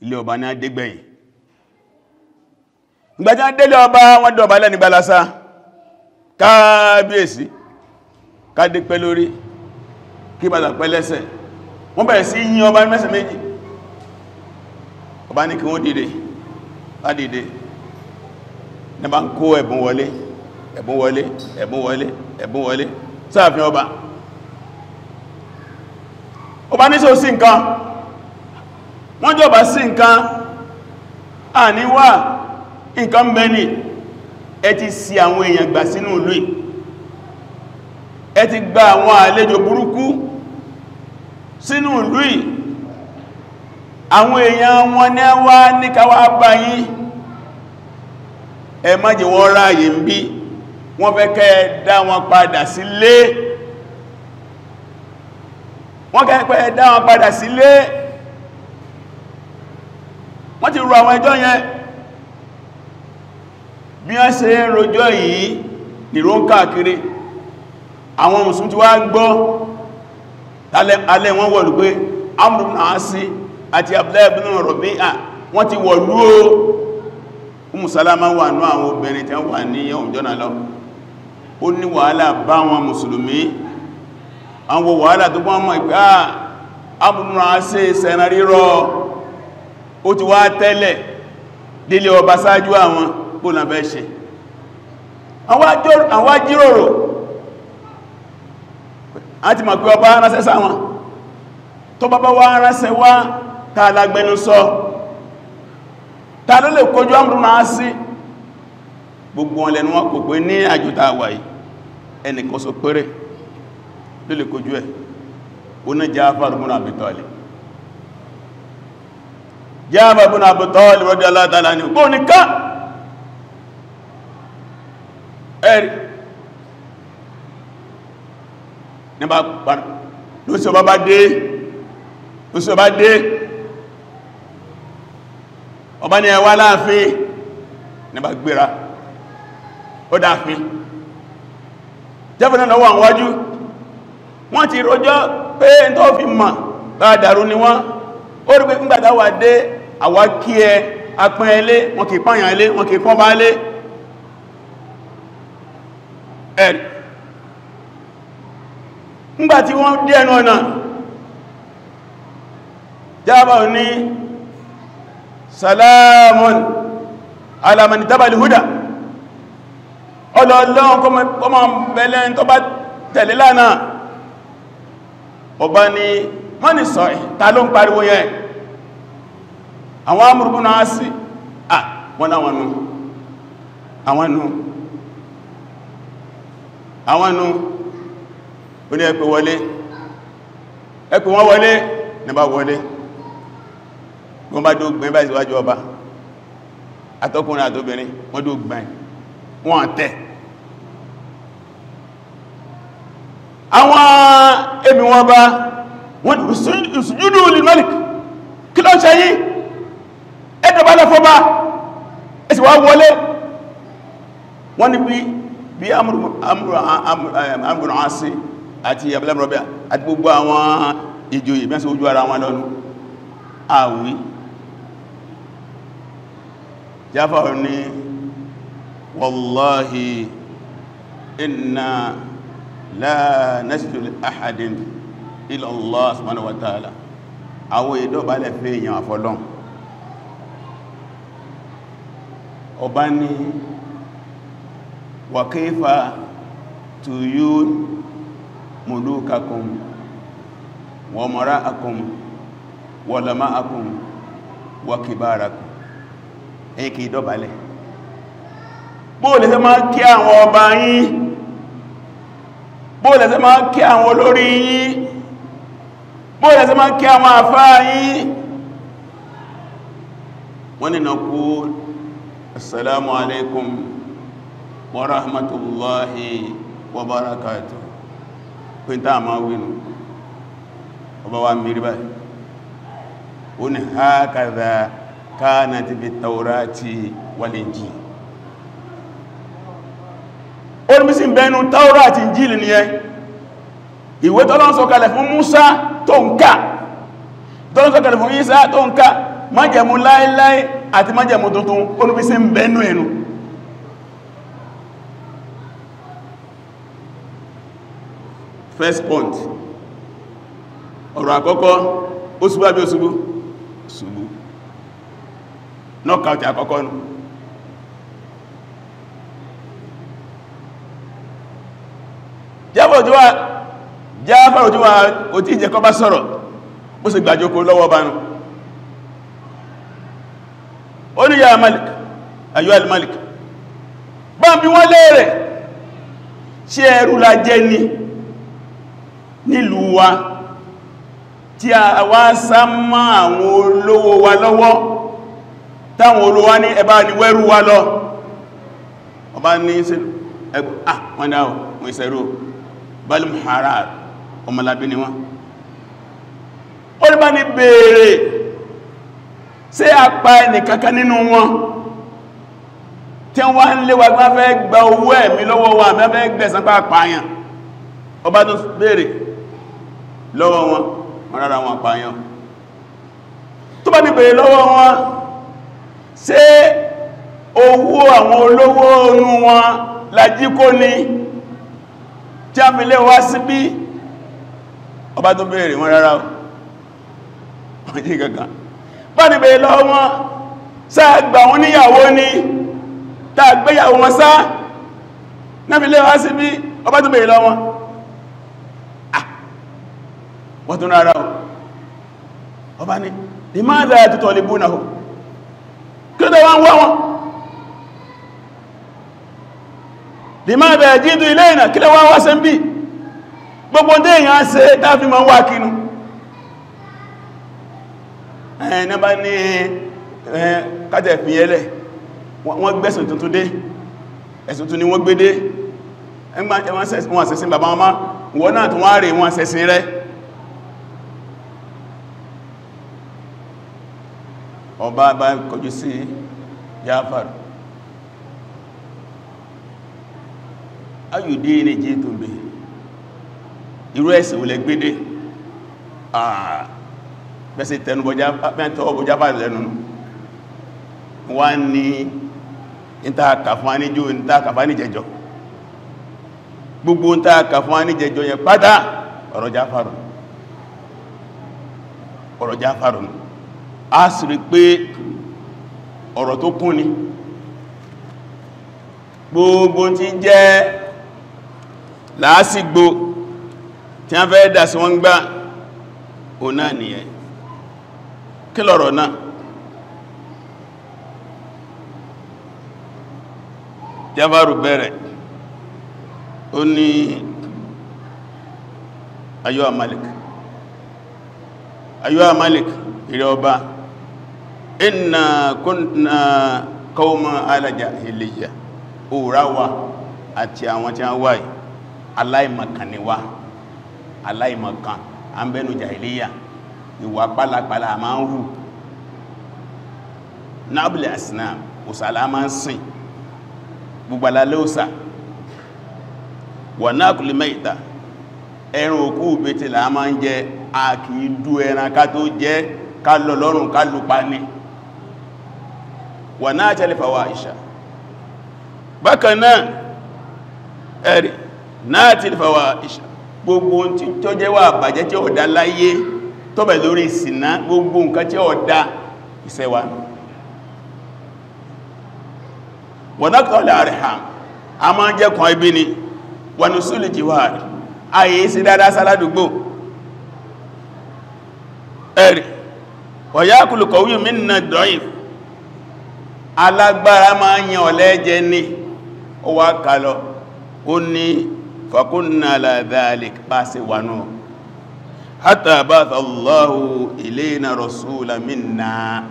ilé ọba ní adégbẹ̀yìn. Ìgbàtí wọ́n délé ọba, wọ́n dọ̀bálẹ̀ ní balasa, káàbíyèsí, kádé pẹ́ lórí, kí bàtà pẹ́ lẹ́sẹ̀. Wọ́n bẹ̀rẹ̀ sí yìn ọba ní mẹ́sẹ̀ méjì. Ọba ní kí wọ́n dìde, bá dìde ní bá ń kó ẹ̀bùn wọlé, ẹ̀bùn wọlé, ẹ̀bùn wọlé, ẹ̀bùn wọlé sáàfin ọba. Ọba ní sọ sí nǹkan, wọ́n jọba sí nǹkan, àníwá nǹkan mẹ́ni, ẹ ti ṣì àwọn èèyàn gbà sínú ìlú yìí, ẹ ti gba àwọn àlejò burúkú sínú ìlú yìí, àwọn èèyàn wọn ní wá ní káwà bá yín, ẹ má jẹ́ wọ́n ráyè ń bí, wọ́n fẹ́ kẹ́ dá wọn padà sílé, wọ́n kẹ́ dá wọn padà sílé. Wọ́n ti rò àwọn ẹjọ́ yẹn, bí wọ́n ṣe ń rojọ́ yìí nìró ń káàkiri. Àwọn mùsùlùmí ti wá gbọ́ alẹ́ wọn wọ̀lú pé Amr ibn As àti Abdullah ibn Rabi'a wọ́n ti wọ̀lú o. Umu Salama wà ní àwọn obìnrin tí wọ́n wà ní ọjọ́ náà lọ. Ó ní wàhálà bá wọn mùsùlùmí, àwọn wàhálà tó gbọ́n mọ̀ ìpé Amr ibn As sẹ́ran rírọ̀, ó ti wá tẹ́lẹ̀ délé ọba sáájú àwọn, bó na fẹ́ ṣe. Àwọn ajíròrò a ti mọ̀ pé ọba ránṣẹ́ sáwọn, tó bá bá wá ránṣẹ́ wá, ta lágbẹnu sọ, ta ló lè kojú Amr ibn As? Gbogbo wọn lẹ́nu wọn kò pé ní àjòta wà yìí ẹnìkan sọ péré ló lè kojú ẹ̀, ó ní Ja'far ibn Abi Talib. Ja'far ibn Abi Talib radiyallahu ta'ala anhu, kó nìkan ẹ̀rí nígbà lóṣì ọba bá dé, lóṣì ọba dé, ọba ní ẹ wá láàfin, nígbà gbéra ó dáàfin. Ja'far náà lọ́wọ́ àwọn wájú, wọ́n ti rojọ́ pé tó fi mọ̀ bá dàrú ni wọ́n. Ó rí pé ńgbàtà wà dé, àwa kí ẹ apẹ́ ilé, wọn kìí pààyàn ilé, wọn kìí pọ́n bá ilé. Ẹ̀rì ńgbàtí wọ́n dé ẹnu ọ̀nà, Ja'far ní salamun ala man ittaba al-huda, ọlọ́ọ̀lọ́wọ́n kọmọ bẹ̀lẹ̀ tó bá tẹ̀lé lánàá. Ọba ni wọ́n ni sọ ta ló ń pariwo yẹn? Àwọn Amr ibn As, Wọ́n láwọn nù, àwọn nù, àwọn nù. Ó ní ẹ pè wọlé, ẹ pè wọ́n wọlé. Ní bá wọlé, wọ́n bá dó gbẹ̀ẹ́ báyìí síwájú ọba, àtọkùnrin àtobìnrin wọ́n dó gbẹ̀ẹ́, wọ́n tẹ̀. Àwọn ẹbí wọn bá wọ́n ìsùjúdù lil malik, kí ló ń ṣe yín? Ẹ̀dọ̀bálẹ̀ fọ́bá, ẹ̀sì wá wọlé. Wọ́n ní bí Amru Asi àti abúlẹ́mọ̀rọ̀bẹ̀ àti gbogbo àwọn ìjòyè mẹ́sàn ojú ara wọn lọ́nu àwí. Jáfàr ní wallahi inna la nasjudu li ahadin illa Allah subhanahu wa ta'ala. Àwọn ìdọ̀bálẹ̀ fẹ́ èèyàn àfọlọ́n. Ọba ní wa kayfa tuyun mulukakum wa mara'akum wa lama'akum wa kibarakum. Ẹ̀yin kìí dọ̀bálẹ̀. Bóòlẹ̀ ṣe máa kí àwọn ọba yín, bóòlẹ̀ ṣe máa kí àwọn olórí yín, bóòlẹ̀ ṣe máa kí àwọn àfáà yín. Wọ́n ní naqul assalamu alaikum wa rahmatullahi wa barakatuh. Pín táà máa wínú ọba wa mìírí báyìí. Ó ní hakadha kanat fi tawrati wal injil. Ó ní bí sí bẹnu Tawrati àti Injil ni ẹ, ìwé t'Ọlọ́run sọ̀kalẹ̀ fún Musa tó ń ká, t'Ọlọ́run sọ̀kalẹ̀ fún Isa tó ń ká, májẹ̀mú láíláí àti májẹ̀mú tuntun, ó ní bí sí bẹnu ẹnu. First point, ọ̀rọ̀ àkọ́kọ́, ó ṣubú àbí ó ṣubú? Ṣubú. Knockout àkọ́kọ́ nù. Jáfàrò tí wà kò tí ìjẹ́kọ́ bá sọ̀rọ̀, bó sì gbàjókòó lọ́wọ́ bá nù. Ó ní ya Malik, ayyuhal Malik, bá ń bi wọ́n léèrè, ṣé ẹrú la jẹ́ ni nílùú wa tí a wá sá mọ́ àwọn olówó wa lọ́wọ́, táwọn olówó ní ẹbá ní wẹ́rú wa lọ? Ọba ní ẹgbẹ́ wọ́n dáwọ̀ wọ́n ìṣẹ́rú bal muharrar, ọmọlábí ni wọ́n. Ó ní bá ní bèèrè, ṣé a pa ẹnìkankan nínú wọn tí wọ́n ń lé wa gbá fẹ́ gba owó ẹ̀mí lọ́wọ́ wa, mẹ́ fẹ́ gbẹ̀san pa pààyàn? Ọba tó bèèrè lọ́wọ́ wọn, wọ́n rárá wọn pààyàn. Tó bá ní bèèrè lọ́wọ́ wọn, ṣé owó àwọn olówó inú wọn lají kó ní tí a fi lé wá síbí? Ọba tó bèèrè wọn rárá wọ́n jí kankan. Bá ní bèèrè lọ́wọ́ wọn, ṣé gbà wọn níyàwó ní tá gbéyàwó wọn sá náà fi lé wá síbí? Ọba tó bèèrè lọ́wọ́ wọn, wọ́n tún rárá. Ọba ní limadha tutalibunahu, kí ló wọ́n wá wọn? Limadha jitu ilayna, kí ló wọ́n wá sẹ́ ń bí? Gbogbo dé èyàn ṣe táàfí ma wá kínú ẹ̀nà bá ní kájẹ̀ fi ẹlẹ̀, wọ́n gbẹ́sùn tuntun dé, ẹ̀sùn tuntun ni wọ́n gbé dé. Wọ́n ṣẹ̀sìn bàbá wọn má, wọ́n náà tún wá rè wọ́n ṣẹ̀sìn rẹ̀. Ọba bá kọjú sí Jáfàr, ayùdí ní jí tó bè, irú ẹ̀sìn olè gbédé? Bẹ́sẹ̀ tẹnubọ̀ Jáfàr lẹ́nu wọ́n ní ìtàkà fún aníjò, ìtàkà fún aníjẹjọ, gbogbo ìtàkà fún aníjẹjọ yẹn pátá ọ̀rọ̀ Jáfàr, ọ̀rọ̀ Jáfàr. A sì rí pé ọ̀rọ̀ tó kún ni gbogbo tí jẹ́ làásìgbò tí a fẹ́ dà sí wọ́n gbá o náà nìyẹn. Kí lọ̀rọ̀ náà? Jáfàrù bẹ̀rẹ̀, ó ní ayọ́ Malik, ayọ́ Malik, ìrẹ ọba, inna kunna qawma ala jahiliyya, òráwà àti àwọn tí wọ́n wáyìí aláìmọ̀kan ni wá, aláìmọ̀kan, a ń bẹnu jahiliyya, ìwà pálapàla a máa ń hù, nábìlì asnam, òsàlá máa ń sìn, gbogbo alálẹ́ òsà, wà náà kùlì mẹ́ta, ẹran òkú bẹ́tẹ̀ là máa ń jẹ, a kìí dú ẹran ká tó jẹ, ká lọ lọ́rùn ká lùpa ní. Wà náà tẹ́lẹ̀ fàwáìṣà, bákan náà ẹ̀rì náà tẹ́lẹ̀ fàwáìṣà, gbogbo tí tó jẹ́ wà bàjẹ́ tí ó dá láyé tó bẹ̀ lórí ìsìná, gbogbo nǹkan tí ó dá ìṣẹ́wà. Wà náà kọ́lẹ̀ àrìhàm, a máa jẹ́ kan ibi ni, wà ní súlì jíwáàrí, ayé sí dáadáa sáládùgbò. Ẹ̀rì ọ̀yákùlù kọ̀wí mínà dọ̀yìn, alágbára máa yàn ọ̀lẹ jẹ ní. Ó wá kàlọ, ó ní fàkúnnà ala dhalik, bá sí wà náà, hatta ba'atha Allahu ilayna rasulan minna,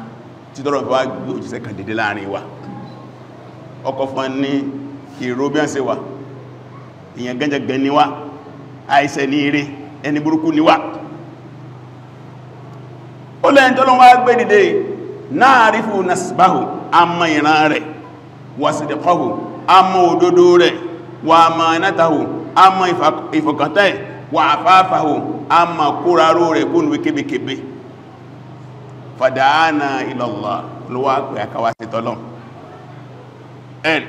tí tọ́rọ fà gbé òjíṣẹ́ kan dìde láàrin wa. Ọkọ̀ fún ní ìró bí wọ́n ṣe wà, èèyàn gẹ́gẹ́ ní wá, àìsẹ̀ ní eré, ẹni burúkú ní wá. Ó lẹ́yìn tó lọ́wọ́ wá gbé dìde, na'rifu nasbahu, a mọ ìran rẹ̀, wa sidqahu, a mọ òdodo rẹ̀, wa amanatahu, a mọ ìfọkàntẹ́, wa afafahu, a mọ kóraró rẹ̀ kó nùwé kébékébé. Fada'ana ila Allah, ló wá pè àkàwà sí tọ́lọ́. Ẹ̀rì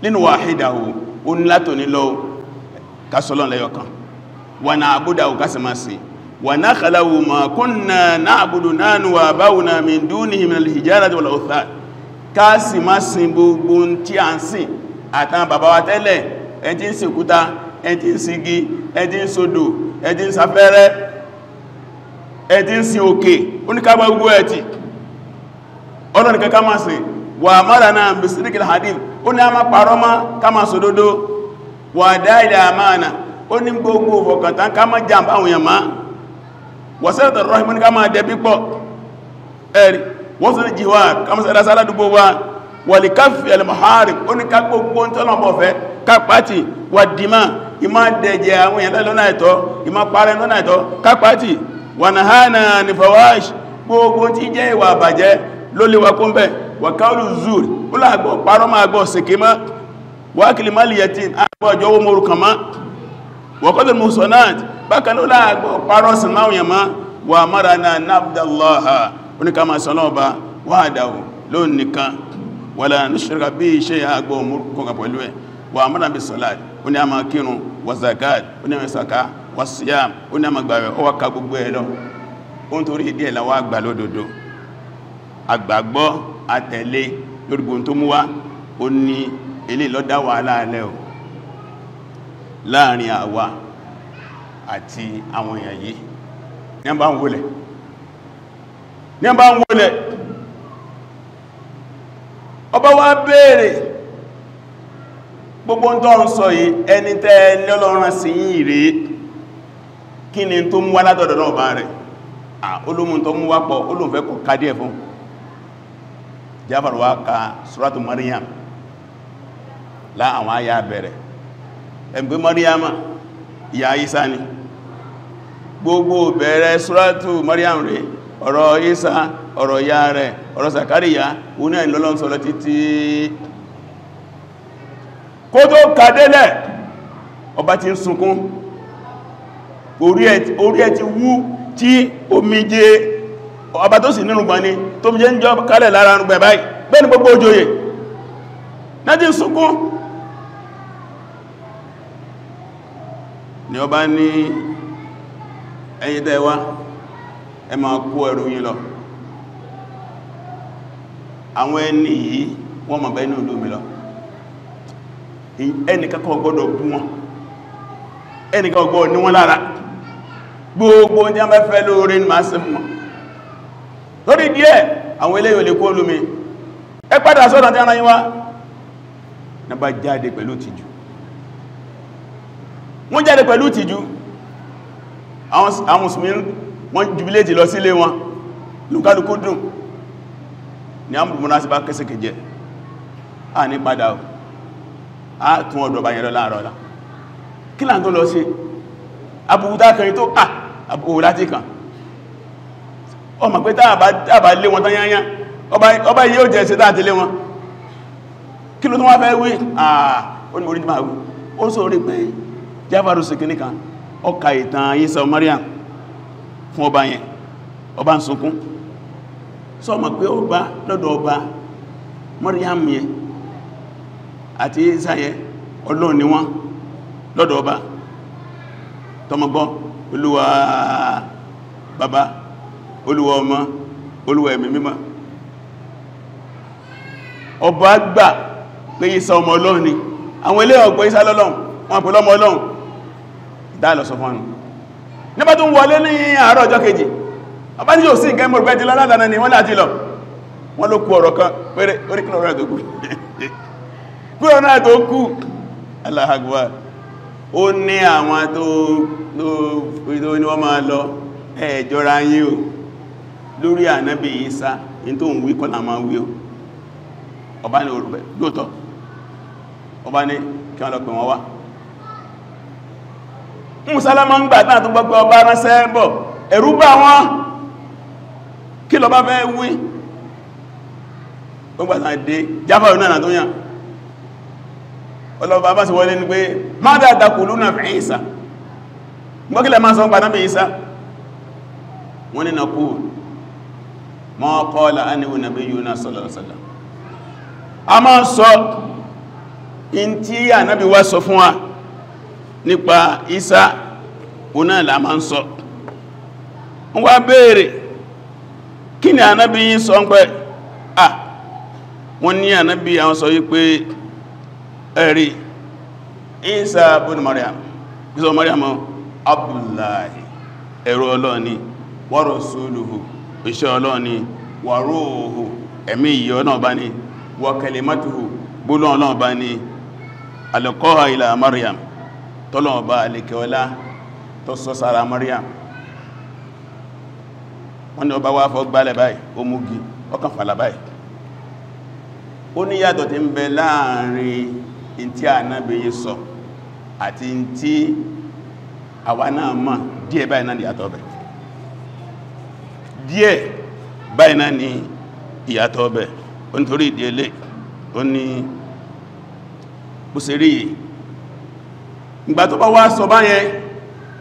nínú wàhídàwó, ó ní látò nílọ kásọ́lọ́n lẹ́yọkan, wà náà àbúdàwó kásìmásì, wà náà kàláwò ma kúnnà náà àbúdù náà wà báwùna min dúnihì min al-hijarati wal awthan, kásìmásì gbogbo tí a ń sìn àtàn bàbá wa tẹ́lẹ̀, ẹn tí ń sìn òkúta, ẹn tí ń sin igi, ẹn tí ń sodò, ẹn tí ń safẹ́rẹ́, ẹn tí ń sin òkè, oníkàgbà gbogbo ẹ̀tì ọlọ́nìkan ká máa sìn. Wà mara náà bí síríkìl hadith, ó ní a máa parọ́ mọ́ ká máa sòdodo. Wà dáìdà àmáàna, ó ní gbogbo fọkàntán ká máa jàmbá àwọn èèyàn máa. Wà sẹ́rẹ̀tẹ̀ rọ́hìmọ́ ní ká máa dẹ̀bí pọ̀. Ẹ̀rì wọ́n sọ ní jíwá ká máa sẹ́rẹ̀ sáládùgbò wa. Wà lè káfí al-muharib, ó ní ká gbogbo tọ́lọ̀bọ̀ fẹ́ ká pàtì. Wà dìmá, ìmá dẹ̀jẹ̀ àwọn èèyàn lọ́nà àìtọ́, ìmá parẹ́ lọ́nà àìtọ́ ká pàtì. Wà nàhánà ní fawahish, gbogbo tí jẹ́ ìwà àbàjẹ́ ló lè wà kún bẹ́ẹ̀. Wàkàlù zuri, ó láàgbọ́ parọ́ máa gbọ́ sèké mọ́. Wákìlì máàlì yatim, àgbọ́ ọjọ́ owó mórùkàn mọ́. Wàkọ́dù muhsanat, bákan ó láàgbọ́ parọ́ sí máa yàn mọ́. Wà mara na nabdallaha, oníkàmà sọlọ́ọ̀bá wahdahu, lónìkan, wala nushrika bihi shay'an, àgbọ́ mórùkàn pẹ̀lú ẹ̀. Wà mara bí salat, ó ní a máa kírun, wà zakat, ó ní a máa sàká, wà siyam, ó ní a máa gbààwẹ̀, ó wá ka gbogbo ẹ̀ lọ. Ó ń torí ìdí ẹ̀ làwọn àgbà lódodo, àgbàgbọ́ àtẹ̀lé lórí gbogbo tó mú wá. Ó ní ilé lọ́dá wàhálà alẹ́ o láàrin àwa àti àwọn èèyàn yìí. Ní bá ń wólẹ̀, ní bá ń wólẹ̀, ọba wá béèrè gbogbo tó ń sọ yìí, ẹni tẹ́ lọ́lọ́rán sí yìí rèé, kí ni tó mú wá látọ̀dọ̀ náà bá rẹ̀? Olóhun tó mú wá pọ̀, olóhun fẹ́ kọ̀ kádíẹ̀ fún Jáfàrù wá ka Suratu Maryam lá àwọn àyà bẹ̀rẹ̀. Ẹgbẹ́ Maryama ìyá Isa ni. Gbogbo bẹ̀rẹ̀ Suratu Maryam rẹ̀, ọ̀rọ̀ Isa, ọ̀rọ̀ ìyá rẹ̀, ọ̀rọ̀ Zakariya, òun náà lọ́lọ́n sọ lọ títí kó tó kàdélẹ̀ ọba ti ń sunkún, orí ẹ̀ ti wú tí omijé ọba tó sì nínú gbọ́n ni tó mi jẹ́ ń jọ kálẹ̀ lára rúgbẹ̀ báyìí, bẹ́ẹ̀ ni gbogbo òjòyè náà ti ń sunkún. Ni ọba ní ẹ̀yin tẹ́ wá, ẹ máa kó ẹrù yín lọ, àwọn ẹni yìí wọ́n mọ̀ bẹ́ẹ̀ ní ìlú mi lọ, ẹnìkan kò gbọ́dọ̀ bú wọn, ẹnìkan kò gbọ́dọ̀ ní wọn lára, gbogbo ní a bá fẹ́ lóore ní máa ṣe fún wọn. Lórí díẹ̀ àwọn eléyìí ò lè kó lómi, ẹ padà sọ́dọ̀ tí a rán yín wá. Na bá jáde pẹ̀lú tìjú. Wọ́n jáde pẹ̀lú tìjú. Àwọn Mùsùlùmí wọ́n jubilate lọ sílé wọn. Lúkálukú dùn. Ni Amr ibn As bá kẹsẹ̀kẹ̀ jẹ. A ní padà o. A tún ọ̀dọ̀ bá yẹn lọ láàárọ̀ ọ̀la. Kí là ń tó lọ sí? Abúkútà kẹrin tó àbúkú láti kàn. Ọmọ pé táàbà lé wọn tán yányá, ọba yìí ó jẹ́ ṣe táà ti lé wọn. Kí ló tún wá fẹ́ wí? Àà, ó ní orí máa wí. Ó sọ orí pé Jáfàrù sí kìíní kan, ó ka ìtàn Ìsá Maryam fún ọba yẹn, ọba ń sunkún. Sọ mọ̀ pé ọba lọ́dọ̀ ọba Maryam yẹn àti Ìsá yẹn, Ọlọ́run ni wọ́n lọ́dọ̀ ọba. Tọmọgbọ́, Olúwa bàbá, Olúwa ọmọ, Olúwa ẹ̀mí mímọ́. Ọba gbà pé Ìsá ọmọ Ọlọ́run ni. Àwọn ilé ọgbọ́ Ìsá lọ́lọ́run, wọ́n pè lọ́mọ Ọlọ́run. Ìdá lọ sọ fún ọ̀nà. Nígbà tó ń wọlé ní àárọ̀ ọjọ́ kejì, ọba ní yóò sí nǹkan mọ̀rùgbẹ́ ti lọ́ládàá ni wọ́n láti lọ. Wọ́n ló kú ọ̀rọ̀ kan péré, orí kí lọ́rọ̀ tó kú. Kúrò náà tó kú. Allahu Akbar. Ó ní àwọn tó ní wọ́n máa lọ, ẹ jọra yín o. Lórí Ànábì Ìsá, in tó ń wí kọ́ là máa wí o. Ọba ní orúbẹ̀, lóòtọ́. Ọba ní kí wọ́n lọ pè wọ́n wá. Mùsàlámà ń gbà náà tó gbogbo ọba ránṣẹ́ bọ̀, ẹ̀rù bà wọ́n. Kí lọ bá fẹ́ wí? Ó gbà náà dé, Jáfàrù náà tó yàn. Ọlọ́ba bá sì wọlé ní pé, Mādhā taqūlūna fī Ìsá. Gbọ́kílẹ̀ máa sọ ń pa Ànábì Ìsá. Wọ́n ní naqūl, mā qāla anhu nabiyyunā sallallahu alaihi wasallam. A máa sọ in tí Ànábì wa sọ fún wa nípa Ìsá, òun náà la máa ń sọ. Wọ́n wá béèrè, kí ni Ànábì yín sọ ń pẹ́? À, wọ́n ní Ànábì àwọn sọ wípé ẹ̀rí Ìsá ibn Maryam, Ìsá Maryam Abdullahi, ẹrú Ọlọ́run ni, wa rasuluhu, iṣẹ́ Ọlọ́run ni, wa ruhu, ẹ̀mí ìyẹ́ Ọlọ́run bá ní, wa kalimatuhu, gbólóhùn Ọlọ́run bá ní, alqaha ila Maryam, tọ́lọ́run bá alẹ́kẹ́ọlá tó sọ sára Maryam. Wọ́n ní ọba wá fọ́ gbálẹ̀ báyìí, ó múgi, ọkàn fàlà báyìí. Ó ní yàtọ̀ tí ń bẹ láàrin in tí Ànábì yìí sọ àti in tí àwa náà mọ̀, díẹ̀ báyìí náà ni ìyàtọ̀ bẹ̀. Díẹ̀ báyìí náà ni ìyàtọ̀ bẹ̀. Ó nítorí ìdí elé, ó ní bó ṣe rí yìí. Ìgbà tó bá wá sọ báyẹn,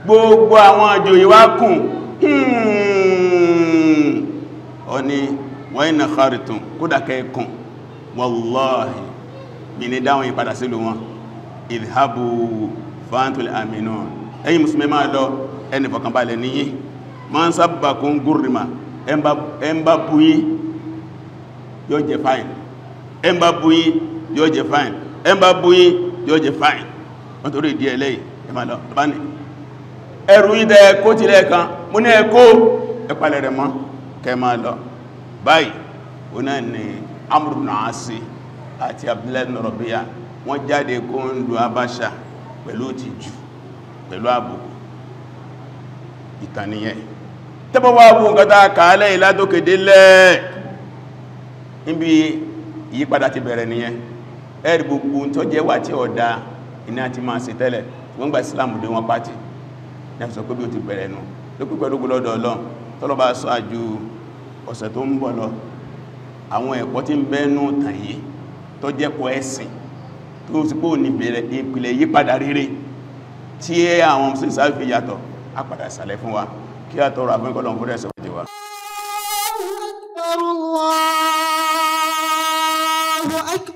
gbogbo àwọn àjòyè wá kùn. Ó ní wa in khartum, kódà kẹ́ẹ̀kùn, wallahi mi ní dáwọn ìpadà sílùú wọn. Idhabu fantul aminun, ẹ̀yin mùsùlùmí máa lọ, ẹni fọkànbalẹ̀ níyín. Man sabbakum gurrima, ẹn bá bú yín yóò jẹ fine, ẹn bá bú yín yóò jẹ fine, ẹn bá bú yín yóò jẹ fine. Wọ́n torí ìdí ẹlẹ́yìn ẹ máa lọ. Bá ní ẹrù yín tẹ́ kó tilẹ̀ kan, mú ní ẹkó ẹpàlẹ̀ rẹ̀ mọ́ kẹ máa lọ. Báyìí ó náà ní Amr ibn As àti Abdullahi ibn Rabi'a wọ́n jáde kó ń lu Abáṣà pẹ̀lú ìtìjú, pẹ̀lú àbùkù. Ìtànìyàn tẹ́bọ̀ wá wú nǹkan tá kàálẹ̀ ìlàdókèdélẹ̀ níbi ìyípadà ti bẹ̀rẹ̀ nìyẹn. Ẹ̀rì gbogbo tó jẹ́ wà tí ọ̀dá iná ti máa ṣe tẹ́lẹ̀, wọ́n gba Islam dé wọn pàtì ní àfisọ pé bí ó ti bẹ̀rẹ̀ nù lópin pẹ̀lú lọ́dọ̀ Ọlọ́run. Tọ́lọ́ bá sọ àjù ọ̀sẹ̀ tó ń bọ̀ lọ, àwọn ẹ̀kọ́ tí ń bẹ́nu tàn yìí tó jẹ́ kọ́ ẹ̀sìn tó sì pò ní bẹ̀rẹ̀ ìpìlẹ̀ yípadà rere tí àwọn mùsùlùmí fi yàtọ̀, á padà sàlẹ̀ fún wa kí a tọrọ àbúkọ́ lọ́n fún ẹ̀sẹ̀ wájú wa. Allahu Akbar.